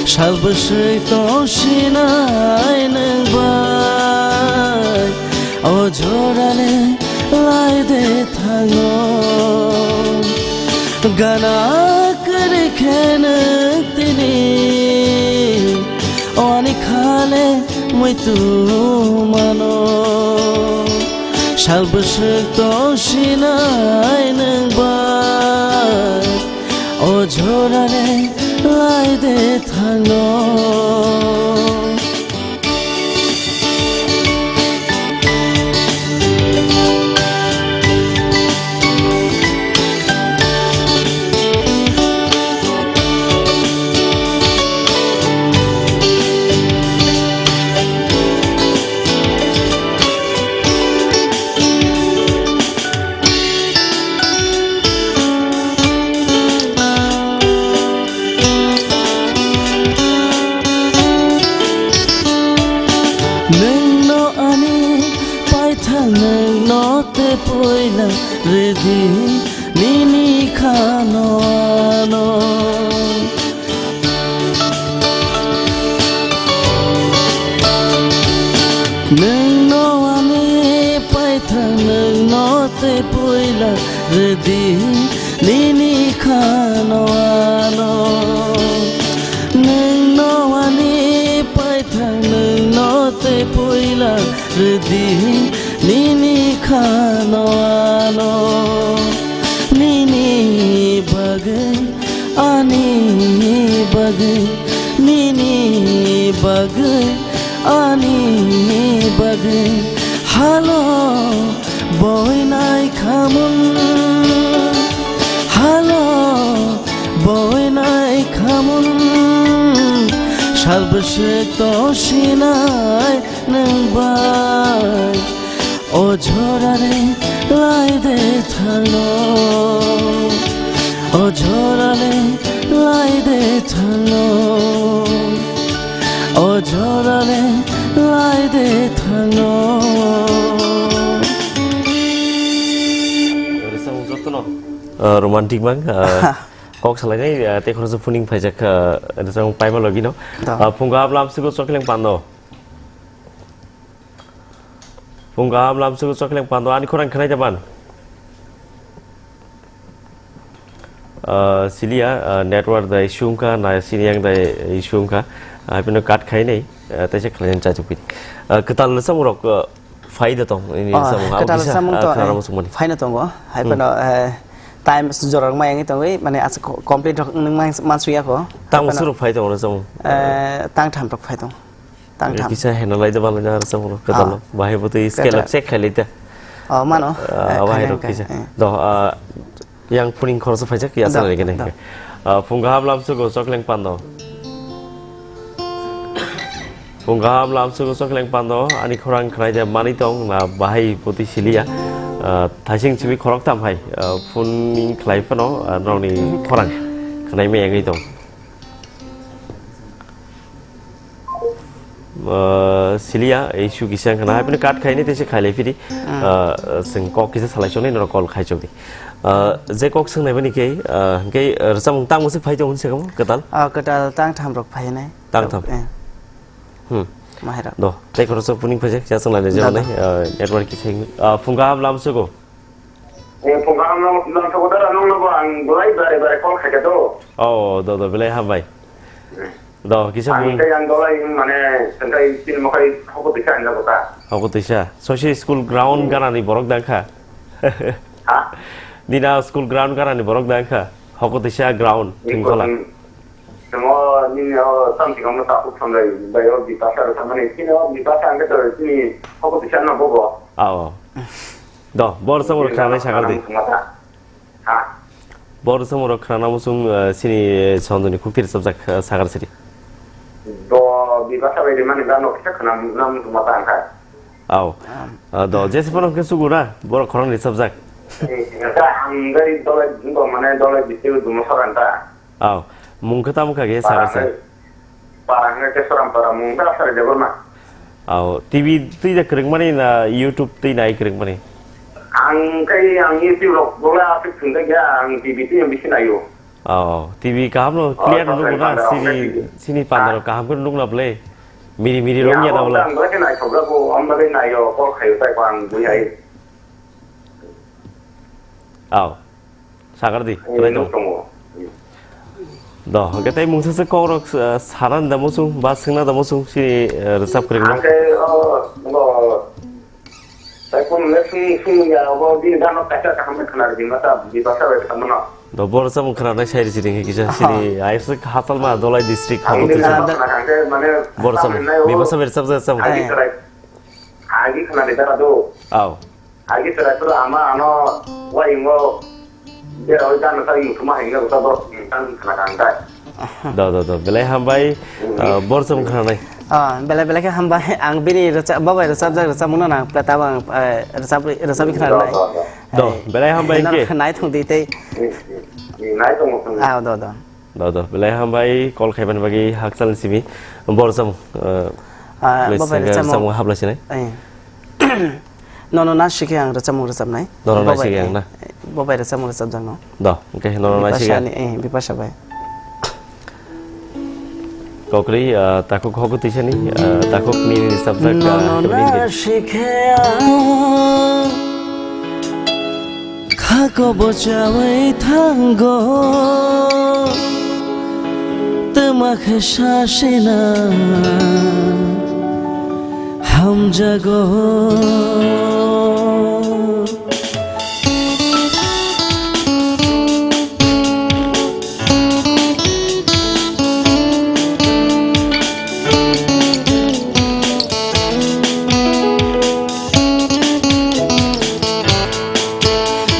Sal bwswk tong sinai nwng bai, o jorani lai de thangno. Gana kwrwi khe nwng tini, o ani khale muitu mano. Sal bwswk tong sinai nwng bai, o jorani lai de thangno. Nwngno ani paithak nwngno tei puila rwdi nini khano ano. Nwngno ani paithak nwngno tei puila rwdi nini khano ano. Nwngno ani paithak nwngno tei puila rwdi nini khano ano. Nini bagwi, ani bagwi, nini bagwi, ani bagwi. Halo boinai khamun, halo boinai khamun. Sal bwswk tong sinai nwng bai, o jorani lai de thangno, o jorani lai de thangno, o jorani lai de thangno. Rwchapmung jotono, uh, romantic bang, uh, kok salainai, uh, tei khoroksa phuning phaijak, uh, rwchapmung paima logino. Da. Uh, phungo ablam sugo chokleng pando. Phung kaham lamsugo chokleng pando ani khorang khwnai jaban. Ah, siliya, ah, network da issue wngkha, na sini yang da issue wngkha. Ah, bino cut khainai, ah, teisa khlainani chajak pidi. Ah, kwtal samung rok, ah, phaida tong, ini Ah, samung, abo kwtal kisa, samung ah, to, khwnarok eh, muchungmani. Phaina tongo. Hai Hmm. phano, eh, time jorok ma yangwi tongwi, mane asa co-, complete rok wng man, mansuya ko. Tamo Hai phano, surok phai tongo samung? Eh, tang tham rok phai tongo. Tang tham. Kisa hena lai da balai na rwchapmung rok kwtal no. Ah. Bahai bo twi scale Kwtal. Check khai lai da. Oh, mano. Ah, Eh, bahai khana rok hwnkhe, kisa. Eh. Do, ah, yang phuning khoroksa phaijak ya Do, sa lai gane. Do. Ah, phung kaham lamsugo chokleng pando. Phung kaham lamsugo chokleng pando. Ani khorang khwnai de mani tong na bahai bo twi siliya. Ah, thaising simi khorok tam hai. Ah, phuning khlai phano, ah, nokni khorang khwnai me yangwi tong. Ah, siliya, issue kisa wngkha na, hai phano cut khaini tei se khailai phidi. Hmm. Ah, chwng kok kisa salai chongnai, norok call khai chokdi. Ah, je kok swngnai bani khe, ah, hwnkhe, ah, rwchapmung tang bwswk phai tongo hinwi sakha kwtal? Ah, kwtal tang tham rok phainai. Tang tham? Eh. Hmm. Mahairok. Do, tei khoroksa phuning phaijak, ya chwng lai Dada. Jani, ah, network kisa wng-, ah, phung kaham lamsugo. Eh, phung kaham no, no, sabo dara, nung no bo ang belai bare bare call khaikha do. Oh, do, do, belai hambai. Do, kisa Ang bui. Tei ang dolai, mane, tei chini mokhai hoko tisa ang jago ta. Hoko tisa. Sosi school ground Hmm. ganani borok dang kha. Ha? Dina school ground ganani borok dang kha. Hoko tisa ground, Ni thingkhola. Kothong, temo nini o samsing omo takhuk samlai, bai o Bipasa rwkha mani, chini o Bipasa ang khe to chini hoko tisa no bobo. Ah, oh. Do, bor samung rok khwnanai sakar di. Ha? Bor samung rok khwnana muchung, eh, sini, eh, Sanjuni khukti rwchapjak, eh, sakar sidi. Do, Bipasa bai rimani gano kisa khwnam, nam muchung mata ang kha. Au. Ah, do, jesi phano khe sugu na, borok khorang rwchapjak. Eh, ta ang dai dolai, do mane dolai bisi dumo soran ta. Au. Mung khe tamo kha khe sakar se. Para hwnkhe Kesoram para mung ta sari Debbarma. Au, T V twi da kwrwngmani na YouTube twi nai kwrwngmani? Ang kai ang YouTube rok bole aswk thwngjak ya, ang T V twi ang bisi naio. Au, T V kaham no clear no nukgo na, sini, sini pandaro kaham khe nukna bwle. Miri miri rong ya na bwle. Ang bole khe naithok jago, ang bole naio, call khaio tai ko ang bui hai. Au. Sagar di, kwlai tongo. Do, hwnkhe tei mungsa se kokrok, eh, sana da musung, ba swngna da musung, sini, eh, rwchap kwrwngno. Ang khe, o, o, tai kun le sung, sung ya, obo bini gano kaisa kaham khe khna rwdi, masa bipasa bai khna mano. Do, bo rwchapmung khna nai sai rwchidi hwnkhe kisa sini, ayuk se Hasalma, Dolai district, ang bini gano khna khe mane bo rwchapmung, bipasa bai rwchap jak rwchapmung. Agi khna rwdi dara do. Au. Agi chwrai phuru ama ano waingo berawi dan sa muthuma hinga uta borok tan khana kang dai. Do, do, do. Belai hambai, ah, bor chum khana nai. Ah, belai belai khe hambai. Ang bini rwchap, babai rwchapjak rwchapmungno nang pleta bang, eh, rwchap, rwchapwi khana nai. Do, do, do. Do, belai hambai hino khe. Nai thung di tei. Nai thung thung. Ah, do, do. Do, do. Belai hambai call khaimani bagwi hakchalni simi. Bor chum, eh, ah, babai rwchapmung. Rwchapmung hapla sinai. Eh. Nono na sikhe ang rwchapmung rwchapnai. Nono na sikhe ang na? Bobai rwchapmung rwchapjakno. Do, hwnkhe nono na sikhe. Bipasani, eh, Bipasa bai. Kokri, ah, takhuk hoku tisani, ah, takhuk nini rwchapjak, ah, nono na sikhe ang. Khako bo chawi thango, twma khe sasina hamjago.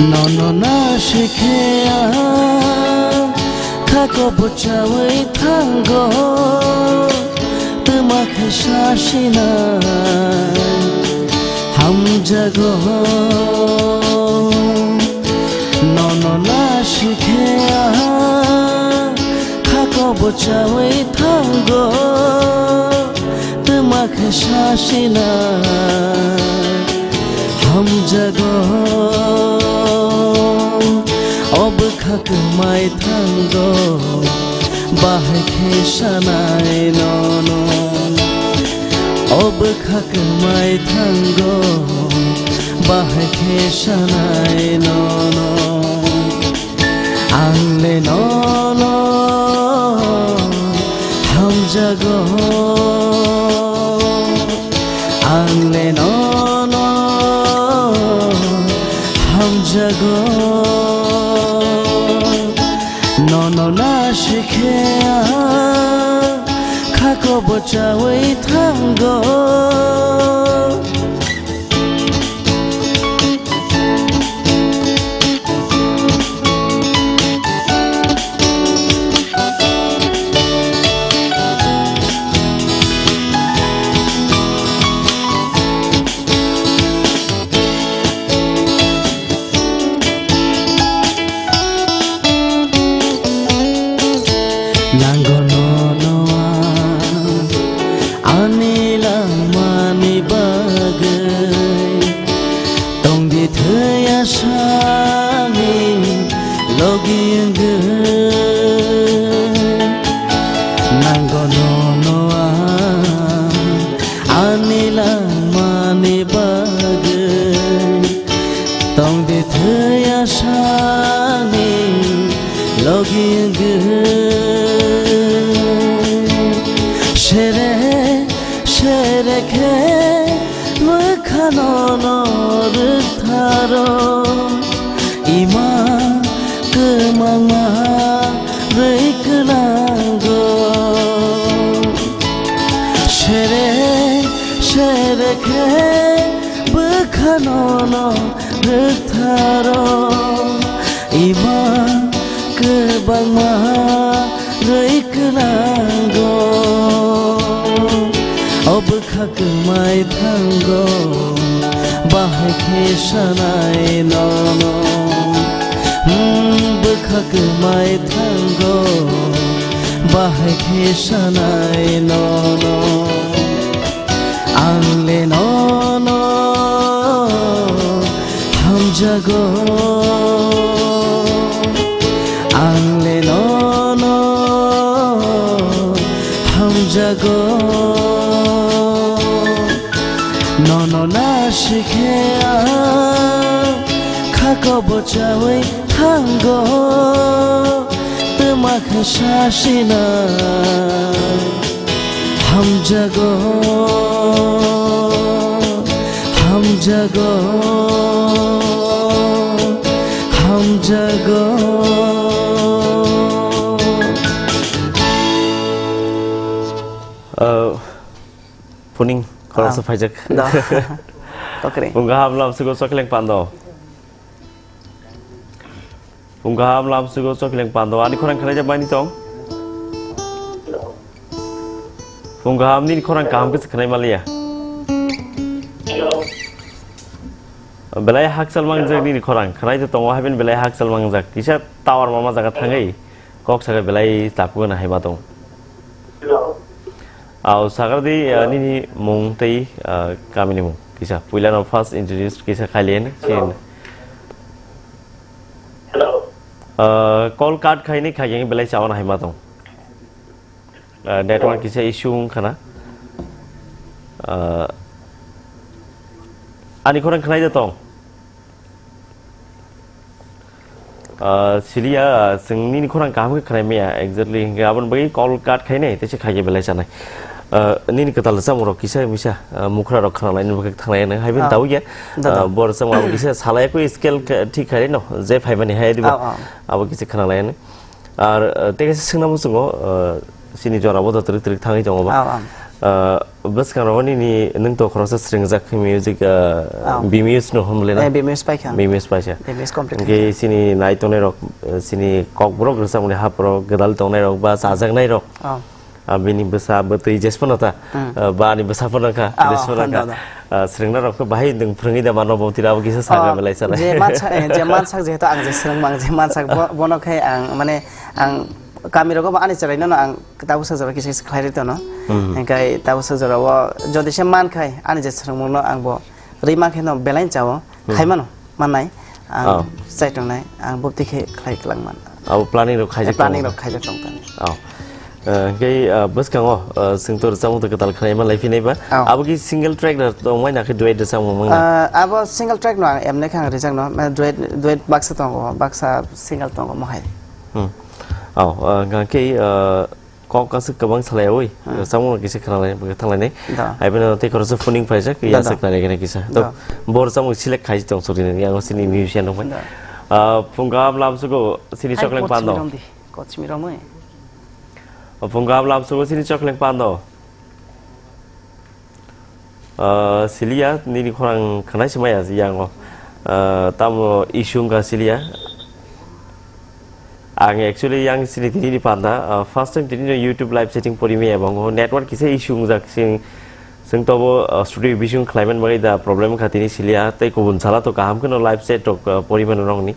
Nono na sikhe ang, khako bo chawi thango, twma khe sasina hamjago. Nono na sikhe ang, khako bo chawi thango, twma khe sasina hamjago. O bwkha kwmai thango, bahai khe sanai nono. O bwkha kwmai thango, bahai khe sanai nono. Ang le nono hamjago, ang le nono hamjago. Nono na sikhe ang, khako bo chawi thango. Nango nono ang ani langmani bagwi tongdi thwi asani logi wngwi. Nango nono ang ani langmani bagwi tongdi thwi asani logi wngwi. Sere sere khe mwkhano no rwktharo, ima kwmangma rwi kwnango. Sere sere khe bwkhano no rwktharo, ima kwbangma rwi kwnango. O bwkha kwmai thango, bahai khe sanai nono. Hmm, bwkha kwmai thango, bahai khe sanai nono. Ang le nono hamjago, ang le nono hamjago, nono nasikhe ang khako bwchaui thango, twma khe sasina. Hamjago, hamjago, hamjago. Uh, puning khoroksa Ah. phaijak. Da. Kokre. Wng kaham lamsugo chokleng pando. Wng kaham lamsugo chokleng pando. Ani khorang khwnai jabani tong. Wng kaham nini khorang kaham khe khwnai maliya. Belai hakchal mangjak nini khorang. Khwnai je tongo haiben belai hakchal mangjak. Kisa tower mama jaga thangwi. Kok saka belai tapu gana hai ma tong. Hello. Aw, sagar di, uh, nini mung tei, uh, kamini mung. Kisa, puila no first introduce kisa khailian, sin. Hello. Uh, call cut khaini khaiyang belai chawan hai ma tong. Uh, network kisa issue wng khana. Uh, ani khorang khwnai da tong. Ah, siliya, ah, chwng nini khorang kaham khe khwnai maya, exactly, hinkhe aboni bagwi call cut khainai, tei se khaikhe belai chanai. Ah, nini kwtal rwchapmung rok kisa misa, ah, mukhra rok khwnalaini bagwi thanglai nang, hai phano Ah. Tawya, Da, da. Ah, bo rwchapmung abo kisa salai khe scale khe thik khai no, je phaimani hai diba, Ah, ah. Abo kisa khwnalaini. Ar, uh, tei kaisa swngna muchungo, uh, chini jora bo twrwk twrwk thangwi tongo ba. Ah, ah. Uh, bwskango nini nwng to khoroksa sringjak music, uh, Ah. B M S no hwnle na? Eh, B M S paikha. B M S paisa. B M S complete Hwnkhe khaikha. Chini nai tongnai rok, uh, chini kokborok rwchapmani hapro gwdal tongnai rok ba chajaknai rok. Ah. Ah, bini bwsa bwtwi jesphano ta, Hmm. ah, ba ani bwsa phano kha, Ah, jesphano da, kha. Da. Ah, swrwngna rok khe bahai nwng phwrwngwi da mano bo tira abo kisa saga Oh, belai chalai. Je mansa, eh, je mansak jehetu ang je swrwng mang je mansak bo-, bono khe ang mane ang kami rogo bo ani chwraino no ang tabuk sa jora kisa kisa khlai rwi tono. Hmm. Hingkai tabuk sa jora o jodi se man khai ani je swrwngmung no ang bo rwi man khe no belai chao. Hmm. Khai mano, mannai, ang Oh. Chai tongnai, ang bopti khe khlai kwlangman. Abo planning rok khaijak Eh, planning tongo. Rok khaijak tong tani. Oh. Eh, hingke, eh, bwskango, eh, chwng to rwchapmung to kwtal khwnaima lai phinai ba. Oh. Abo ki single track da tongmai na khe duet rwchapmung mang na? Eh, abo single track no ang emne khe ang rijak no, mane duet, duet baksa tongo, baksa single tongo mohai. Hmm. Oh, eh, hingke, eh, kok aswk kwbang salaiwi, Hmm. Rwchapmung kisa khwnalai, bwkha thanglainai. Da. Hai phano tei khoroksa phuning phaijak, Da, da. Yasaknani gana kisa. Da. To, bo rwchapmung select khai tong sori nani, ang sini musician rok bai. Da. Ah, phung kaham lamsugo, sini Hai, chokleng pando. Kochmi romdi, kochmi romwi. Phung kaham lamsugo, sini chokleng pando. Ah, siliya, nini khorang khwnai se maya yango. Ah, tamo issue wngkha siliya. Ang actually yang sini tini ni panda, ah, first time tini no YouTube live setting pori maya bango. Network kisa issue wngjak sing, sing tobo, ah, studio bising khlaiman bagwi da problem wngkha tini siliya. Tei kubun sala to kaham kheno live set rok, ah, pori mano nongni.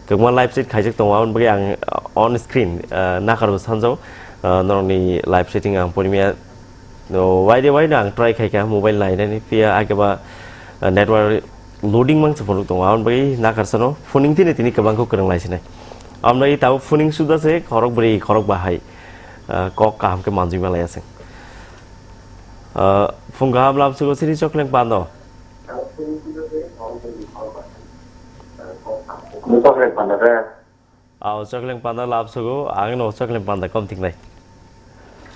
Kwbangma live set khaijak tongo, aboni bagwi ang, ah, on screen, ah, nakar bo sanjao. Ah, norokni live setting ang pori maya. No, waide waino ang try khaikha mobile nainani, phiya akeba, uh, network loading mangsa phunuk tongo, aboni bagwi nakarsano phuning tini tini kwbangkhe kwrwng laisinai. Aboni bagwi tabuk phuning suda se khorok bwrwi khorok bahai, uh, kok kaham khe manjui malai aswk. Uh, phung kaham lamsugo sini chokleng pando. Chokleng pando khe. Aw, chokleng panda lab sugo, ang no chokleng panda kom thik nai.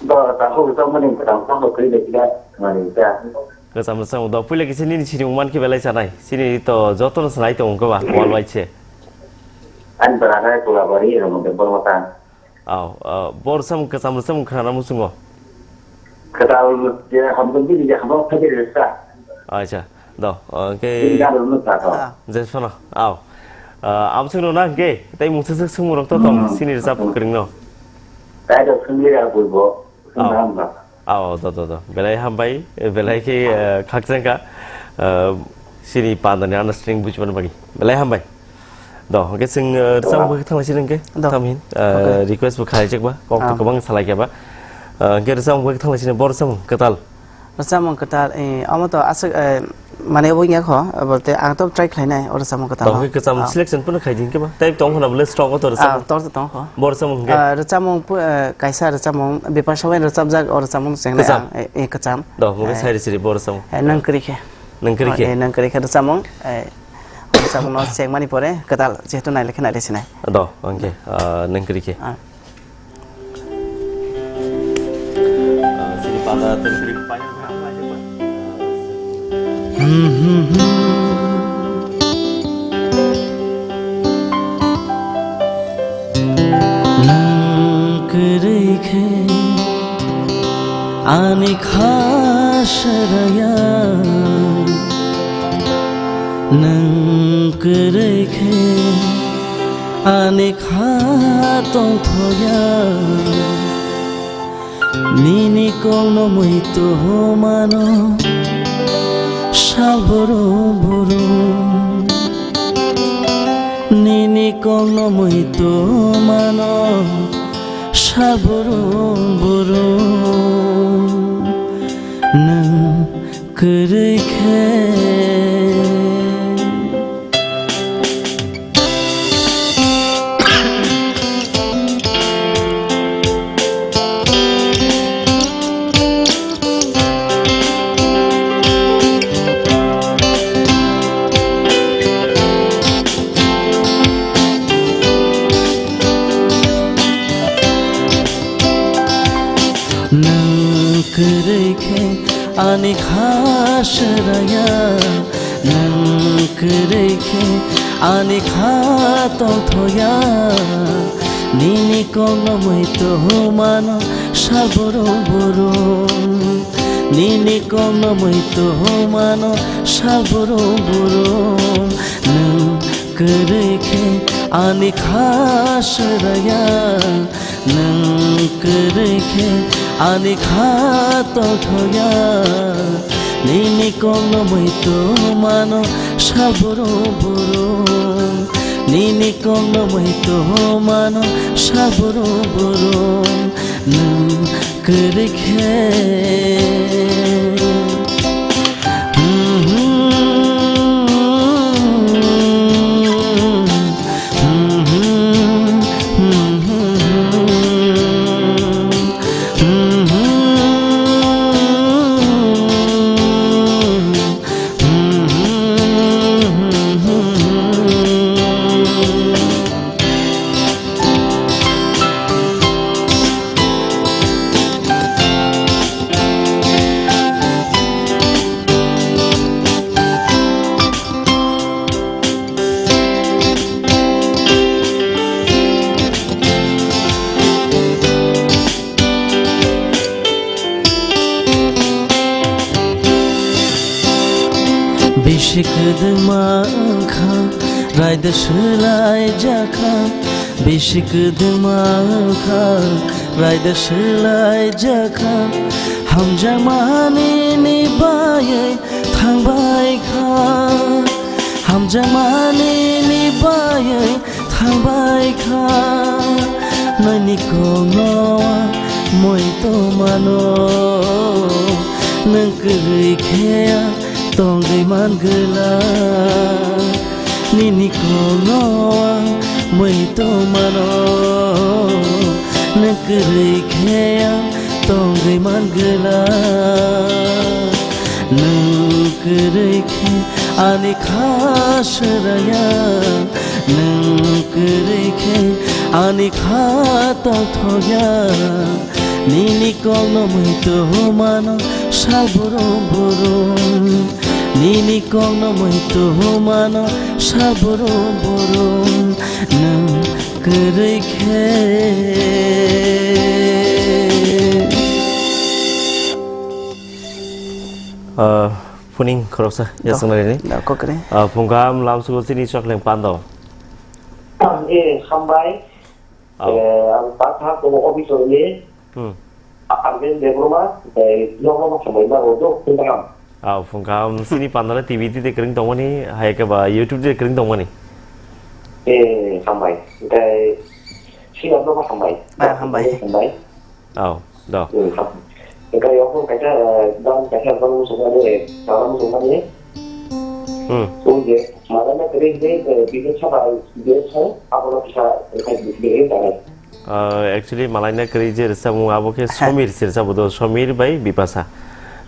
Bo, ta ho, to mani kwtam kwtam bo kri de kida, mani ta. Kwcham rwchapmung do, puila kisa nini sinimung man khe belai sanai. Sini to joto no sanai tongo ba, wal bai se. Ani bara nai Kolabari, ero mo de bor mata. Aw, ah, bor sam kwcham rwchapmung khana muchungo. Kwtal je hamjak bini je hamjak phai de sa. Acha, do, ah, hwnkhe Bini gana rwno sa to. Ah. Jesphano, aw. Ah, amswkno na hwnkhe, tei mungsa swk swngmung rok to tong, Hmm. sini rwchap kwrwngno. Tai do swngli ya buibo, swng Aw. Hamjak. Aw, do, do, do. Belai hambai, belai khe, ah, khakchangkha, ah, sini pandani understanding bujibani bagwi. Belai hambai. Do, hwnkhe chwng, ah, rwchapmung bagwi thanglaisini hwnkhe, Do. Tamhin, ah, Okay. request bo khlaijak ba, kok to Ah. kwbang salai khe ba. Ah, hwnkhe rwchapmung bagwi thanglaisini, bo rwchapmung kwtal. Rwchapmung kwtal, eh, omo to aswk, eh, mane obo wngya kho, bolte ang to try khlainai o rwchapmung kwtal. Tong khe kwcham Ah. selection phano khai di hwnkhe ba. Tei tong hwnna bole stock o to Ah, rwchapmung. Tor to tong kho. Bo rwchapmung hwnkhe? Ah, rwchapmung pu-, eh, kaisa rwchapmung, Bipasha bai rwchapjak o rwchapmung chengnai Kwcham? ang, eh, eh, kwcham. Do, hwnkhe Eh. sai rwchiri bo rwchapmung. Eh, nang kwrwi khe. Nang kwrwi Oh, khe? Eh, nang kwrwi khe rwchapmung, eh, o rwchapmung no chengmani pore kwtal, jehetu nailai khe nailai sinai. Do, hwnkhe, ah, nang kwrwi khe. Ah. Nang kwrwi khe ani kha sraya, nang kwrwi khe ani kha tongthoya. Nini kokno muitu mano sal buru buru. Nini kokno muitu mano sal buru buru. Nwng kwrwi khe. Nwng kwrwi khe ani kha sraya, nwng kwrwi khe ani kha tongthoya. Nini kokno muitu mano sal buru buru, nini kokno muitu mano sal buru buru. Nwng kwrwi khe ani kha sraya, nwng kwrwi khe ani kha tongthoya. Nini kokno muitu mano sal buru buru, nini kokno muitu mano sal buru buru. Nwng kwrwi khe. Bisi kwdwma wngkha, raida swlaijakha. Bisi kwdwma wngkha, raida swlaijakha. Hamjakmani ni baywi thangbaikha, hamjakmani ni baywi thangbaikha. Nini kokno muitu mano, nwng kwrwi khe tongwi man gwla. Nini kokno muitu mano, nwng kwrwi khe tongwi man gwla. Nwng kwrwi khe ani kha sraya, nwng kwrwi khe ani kha tongthoya. Nini kokno muitu mano sal buru buru, nini kokno muitu mano sal buru buru. Nwng kwrwi khe. Ah, phuning khoroksa, ya, swngnai ni. Da, kokre. Ah, phungkam lamsugo chini chokleng pando. Eh, hambai. Oh. Eh, ang patha ko office ni. Hmm. Arvind Debbarma, eh, nokno ma samai ma rodo, phungkam. Ah, phungkam chini pandale T V di de kring tongmani, hai ke ba YouTube di de kring tongmani. Eh, hambai. Dai, si nokno ma hambai. Ah, hambai. Hambai. Oh, do. Hmm, hambai. Hwnkhe yokung kaisa, eh, bang kaisa bang muchungmani, eh, chwla muchungmani. Hmm. Tong je, malaina kwrwi hwnkhe, eh, bini saba je thang, abono kisa, eh, bini tanai. Ah, actually, malaina kwrwi je rwchapmung abo khe Somir se rwchapbo do, Somir bai Bipasa.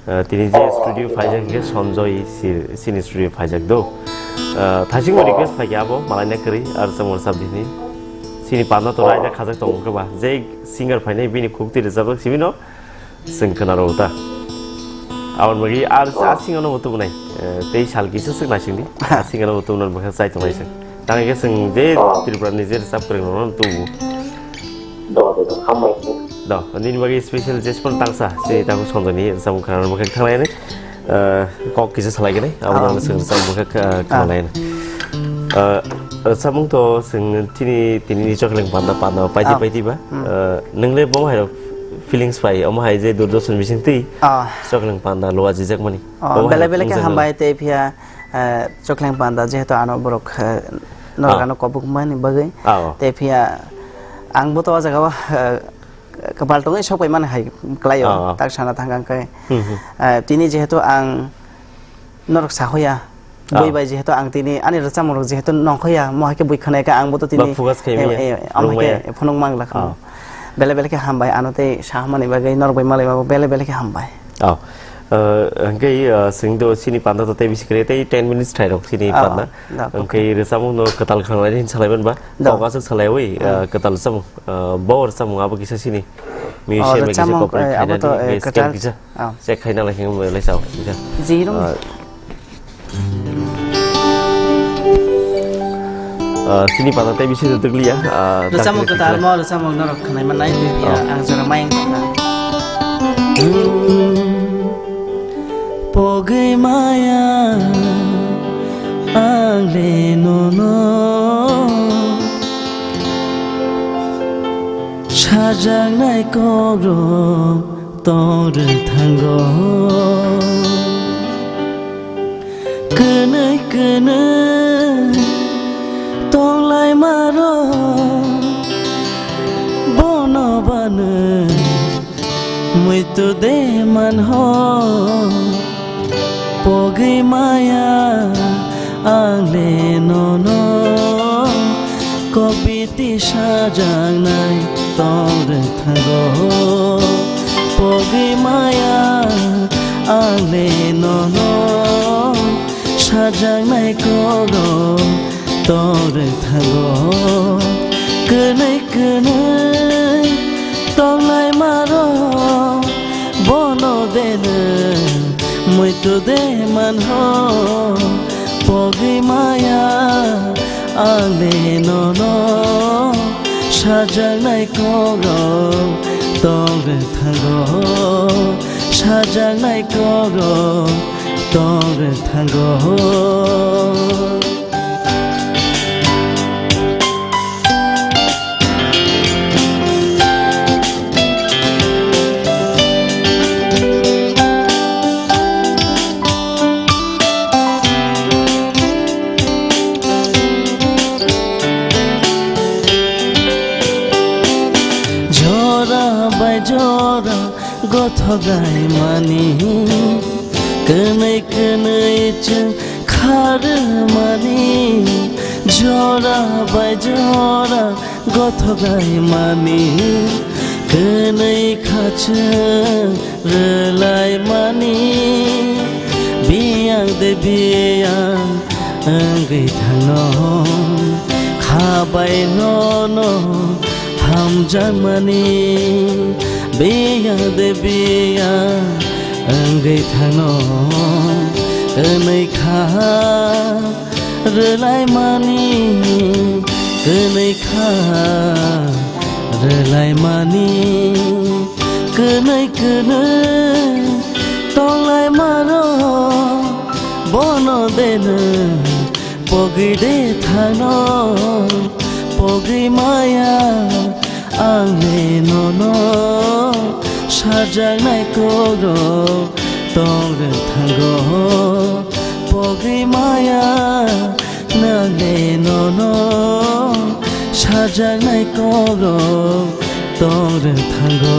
Ah, tini je Oh, studio oh, phaijak hwnkhe Sanjoy se, sini studio phaijak do. Ah, thasingbo Oh. request phaikhe abo, malaina kwrwi, ar rwchapmung rwchap dini. Sini panda to Oh. raida khajak tongo khe ba. Je singer phainai bini khukti rwchapjak sibino. Chwng khwnaro ta. Aboni bagwi ar Oh. a singono bo tubunai. Eh, tei sal kisa swk naisingdi. A singono bo tubunani bwkha chai tongnai chwng. Tang khe chwng je Oh. Tripura ni je rwchap kwrwng rokno tubu. Do, do, do. Hambai. Do, nini bagwi special jespan tangsa. Se tabuk Sanjoy ni rwchapmung khwnani bwkha thangnai ni. Eh, kok kisa salai gini. Abo Oh. nang chwng rwchapmung bwkha kha-, Ah. khwnanai ni. Eh, rwchapmung to chwng tini, tini ni chokleng panda, panda, paidi, Oh. paidi ba. Hmm. Eh, nwngle bo hai rok feelings pai, omo hai je Doordarshan bising twi Ah. chokleng panda lua jijak mani. Oh, Bo hai belai rok belai khe wngjakmani. Hambai tei phiya, eh, chokleng panda jehetu ano borok, eh, norok Ah. ano kobok mani bagwi. Ah, oh. Tei phiya ang bo to o jaga o, eh, kwpal tongwi sok pai mani hai kwlai o. Ah, ah. Tak sana thang khe. Hmm, hmm. Eh, tini jehetu ang norok sahoya. Ah. Bui bai jehetu ang tini ani rwchapmung rok jehetu nongkhoya, mo hai khe bui khwnai kha ang bo to tini Ba focus khe eh, maya. eh, am hai Rwmaya. Khe phunuk mang lakha. Ah. Belai belai khe hambai ano tei sahamani bagwi norok bai malai bago belai belai khe hambai. Oh. Eh, hwnkhe, eh, swng do sini panda to tei bisi kwrwi tei ten minutes thai rok sini Ah, panda. Da, Hwnkhe rwchapmung no kwtal khwnai hin salai man ba. Da. Kok aswk salaiwi, eh, Da. kwtal rwchapmung, eh, bo rwchapmung abo kisa sini. Oh, Museum bai kisa rwchapmung, cooperate eh, abo khainani to, eh, hwnkhe scan kwtal kisa. Ah. Check khaina lai khe lai sao kisa. Zero. Ah. Ah, sini panda tei bisi rwtwk liya, ah, Rwchapmung dakti kwtal rwtwk mo, rwchapmung norok khwnai mannai, tei biya Oh. ang jora mayung tongkha. Pogwi maya ang le nono sajaknai kokrok tong rwthango. Kwnwi kwnwi tonglaima rok bono bano muitu de manho. Pogwi maya ang le nono kopiti sajaknai tong rwthango. Pogwi maya ang le nono sajaknai kokrok tong rwthango. Kwnwi kwnwi tonglaima rok bono de nw muitu de manho. Pogwi maya ang le nono sajaknai kokrok tong rwthango. Sajaknai kokrok tong rwthango. Jora bai jora gothok laimani, kwnwi kwnwi chwng kharmani, jora bai jora gothok laimani, kwnwi kha chwng rwlaimani, biyang de biyang wngwi thangno, kha bai nono hamjakmani, biyang de biyang wngwi thangno, kwnwi kha rwlaimani, kwnwi kha rwlaimani, kwnwi kwnwi tonglaima rok bono de nw pogwi de thangno, pogwi maya ang le nono sajaknai kokrok tong rwthango. Pogwi maya nang le nono sajaknai kokrok tong rwthango.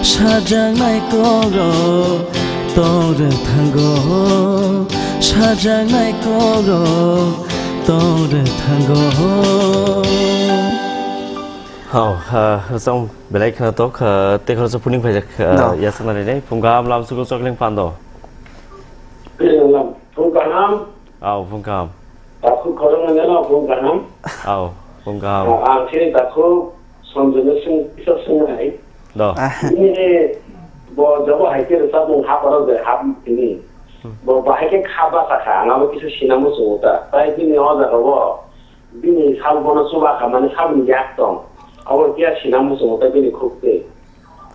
Sajaknai kok rok tong rwk thango, sajaknai kok rok tong rwk thango. Hao, ha, rwchapmung belai khwnathok, ha, tei khoroksa phuning phaijak, ha, No. Yasaknani nai, phung kaham lam sugo chokling pando. Phung kaham. Ao, phung kaham. Takhuk khoroknwi no phung kaham. Ao, phung kaham. Ang chini takhuk Sanjay no swng, kisa swngnai. Do. Ah. Bini bo jobo hai khe rwchapmung haparo je hap tini. Hmm. Bo bahai khe kha basa kha, ang abo kisa sinamo chungo ta. Tai bini o jaga o, bini sal bono chuba kha, mane saboni yak tong. Abo khe sinamo chungo ta bini khuk twi.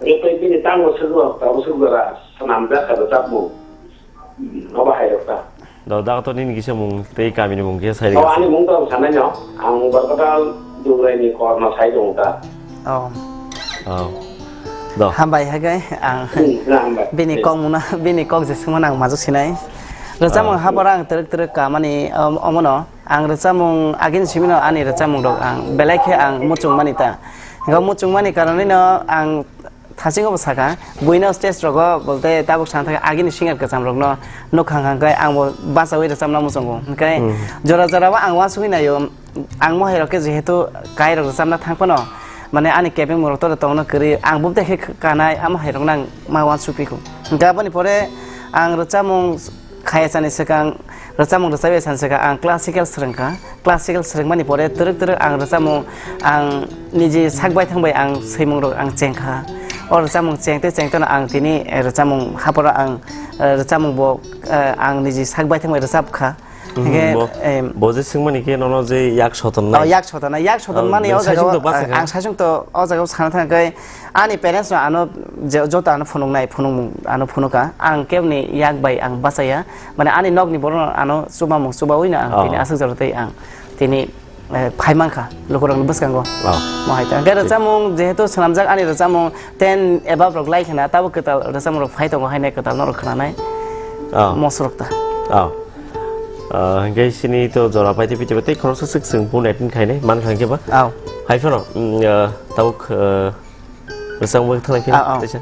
Hwnkhe tei bini tangbo swkgo, tabuk swkgo ra, swnamjak kha rwchapmung. Nobo hai rwkha. Do, da to nini kisa mung tei kamini mung kisa sai rwkha. O, ani mung tong sanai no, ang Barkatal Dugraini Korno sai tongo ta. Oh. Oh. Do. Hambai hai khe ang Hmm, na hambai. Bini Hmm. kok muna, bini kok je swngmano ang majak sinai. Rwchapmung Ah. haparo ang twrwk twrwk kamani, um, omono ang rwchapmung agini simino ani rwchapmung rok ang belai khe ang muchungmani ta. Hwnkhe muchungmani karonwino ang Thaching obo sakha, buino stage rogo bolte tabuk sana thangkhe agini singer kwcham rokno nukha hwnkhe angbo bachaui rwchapna muchungo. Hwnkhe Hmm. jora jora o ang uansugui naio, ang mohai rok khe jehetu kai rok rwchapna thang phano, mane ani kebeng murok toro tongno kwrwi, ang bubde khe kanai, a mohai rokno ang ma uansuk phi kho. Hwnkhe aboni pore ang rwchapmung Khayasani swkang, rwchapmung rwchapyasani swkang ang classical swrwngkha. Classical swrwngmani pore twrwk twrwk ang rwchapmung ang niji sak baithang bai ang swimungrok ang chengkha. O rwchapmung chengte chengteno ang tini, eh, rwchapmung haporo ang, eh, rwchapmung bo, eh, ang niji sak baithang bai rwchapkha. Mhm, Hingke, bo, em, bo je swngmani khe nono je yak sotonnai. Oh, yak sotonnai, yak sotonmani Oh, o jaga saichung o, to basa kha. Ang saichung to o jaga o sana thangkhe Ani parents no ano je-, joto ano phunuknai, phunukmung ano phunukha. Ang keboni yak bai ang bachaya. Mane ani nokni borok no ano chubamung chubaui no ang Oh. tini aswk jora tei ang tini, eh, phai mankha lukurokni bwskango. Oh. Mo hai ta. Hwnkhe Thik. rwchapmung jehetu swnamjak ani rwchapmung ten above rok lai khna, tabuk kwtal rwchapmung rok phai tongo haino kwtal norok khwnanai. Oh. Mosrok ta. Oh. Ah, hwnkhe sini to jora paitwi pitwi tei khoroksa swk swng phone attend khainai man kha hwnkhe ba. Oh. Hai phano, mm, ah, tabuk, ah, Rwchapmung bai thanglaikhe Ah, ah. teisa.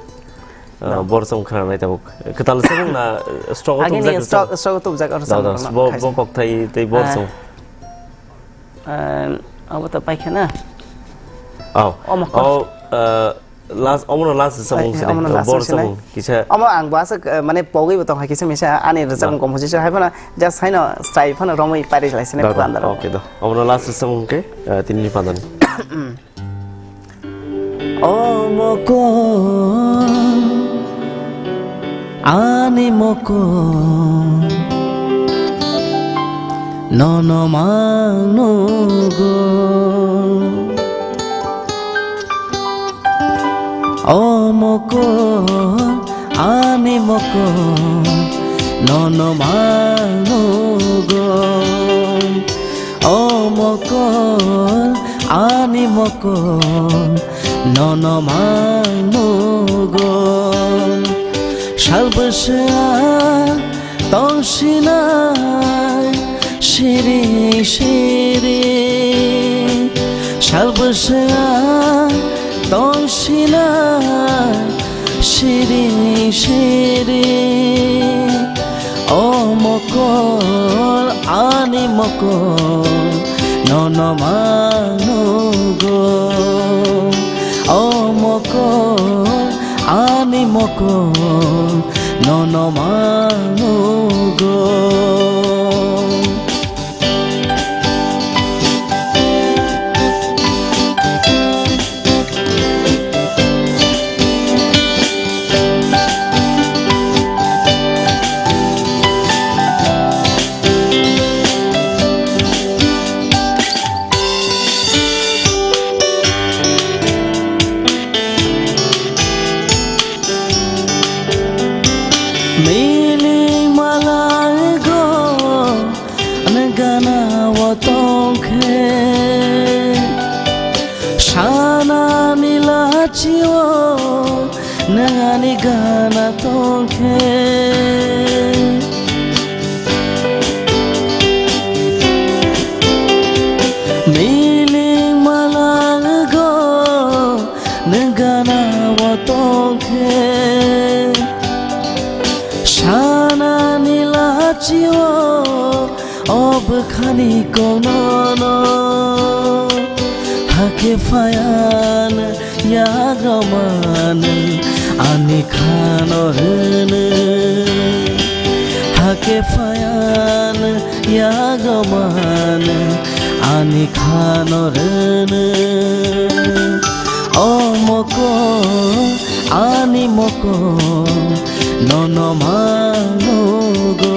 Ah, No. Bor rwchapmung khwnanai tabuk. Kwtal rwchapmung na, eh, stroke o Agini tubjak stroke, rwchapmung? Stroke o tubjak o Da, da, rwchapmung bo, rwkha bo se. Kokthai tei bor Ah. rwchapmung. Ehm, abo to paikha na? Oh. Omo kok. Oh, eh, last, omono last rwchapmung Ai, sini. omono Oh, last bor rwchapmung sini. Kisa. Omo ang bo aswk, eh, mane pogwi bo tongkha kisa misa ani rwchapmung No. composition hai phano just haino style phano romwi pari lai sini Da, da. phuandaro. Okay, da. Omono last rwchapmung khe, eh, tini ni pandani. O mokol, ani mokol, nono mang nugo. O mokol, ani mokol, nono mang nugo. O mokol, ani mokol, nono mang nugo. Sal bwswk tong sinai siri siri. Sal bwswk tong sinai siri siri. O mokol, ani mokol, nono mang nugo. O mokol, ani mokol, nono mang nugo. Miling malaigo, nwng gana o tongkhe. Sana ni lachio, nwng ani gana tongkhe. Miling malaigo, nwng gana o tongkhe. Konono hake phayan yagroman ani khano rene, hake phayan yagroman ani khano rene. O moko, ani moko, nono manugo.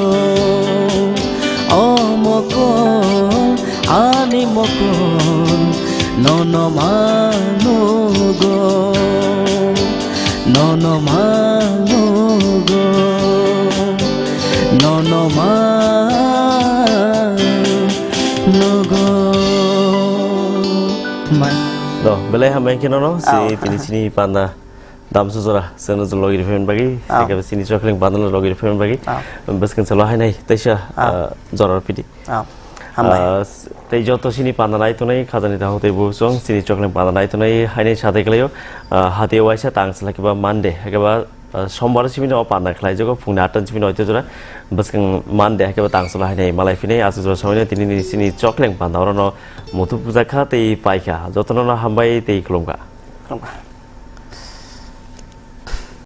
O moko, ani moko, nono manugo. Nono manugo. Nono manugo. Mai. Do, belai hambai khe nono, si Ah. tini chini panda damsa jora, seno logi riphaimani bagwi, Ah. sake chini chokleng panda logi riphaimani bagwi, Ah. bwskang chalo hainai, teisa, Ah. ah, jora rw phidi. Ah. Hambai. Ah, s-, tei joto chini panda nai tongnai, khajani takhuk tei buchung, chini chokleng panda nai tongnai, hainai satai khlaio, ah, hati waisa tang sala khe ba Monday, hake ba, ah, Sombar simi no panda khlai jago, phungni atta simi no oito jora, bwskang Monday, hake ba tang sala hainai malai phinai, aswk jora samai no tini ni chini chokleng panda oro no muthuk puja kha tei pai kha, joto no hambai tei khulum kha. Khulum kha.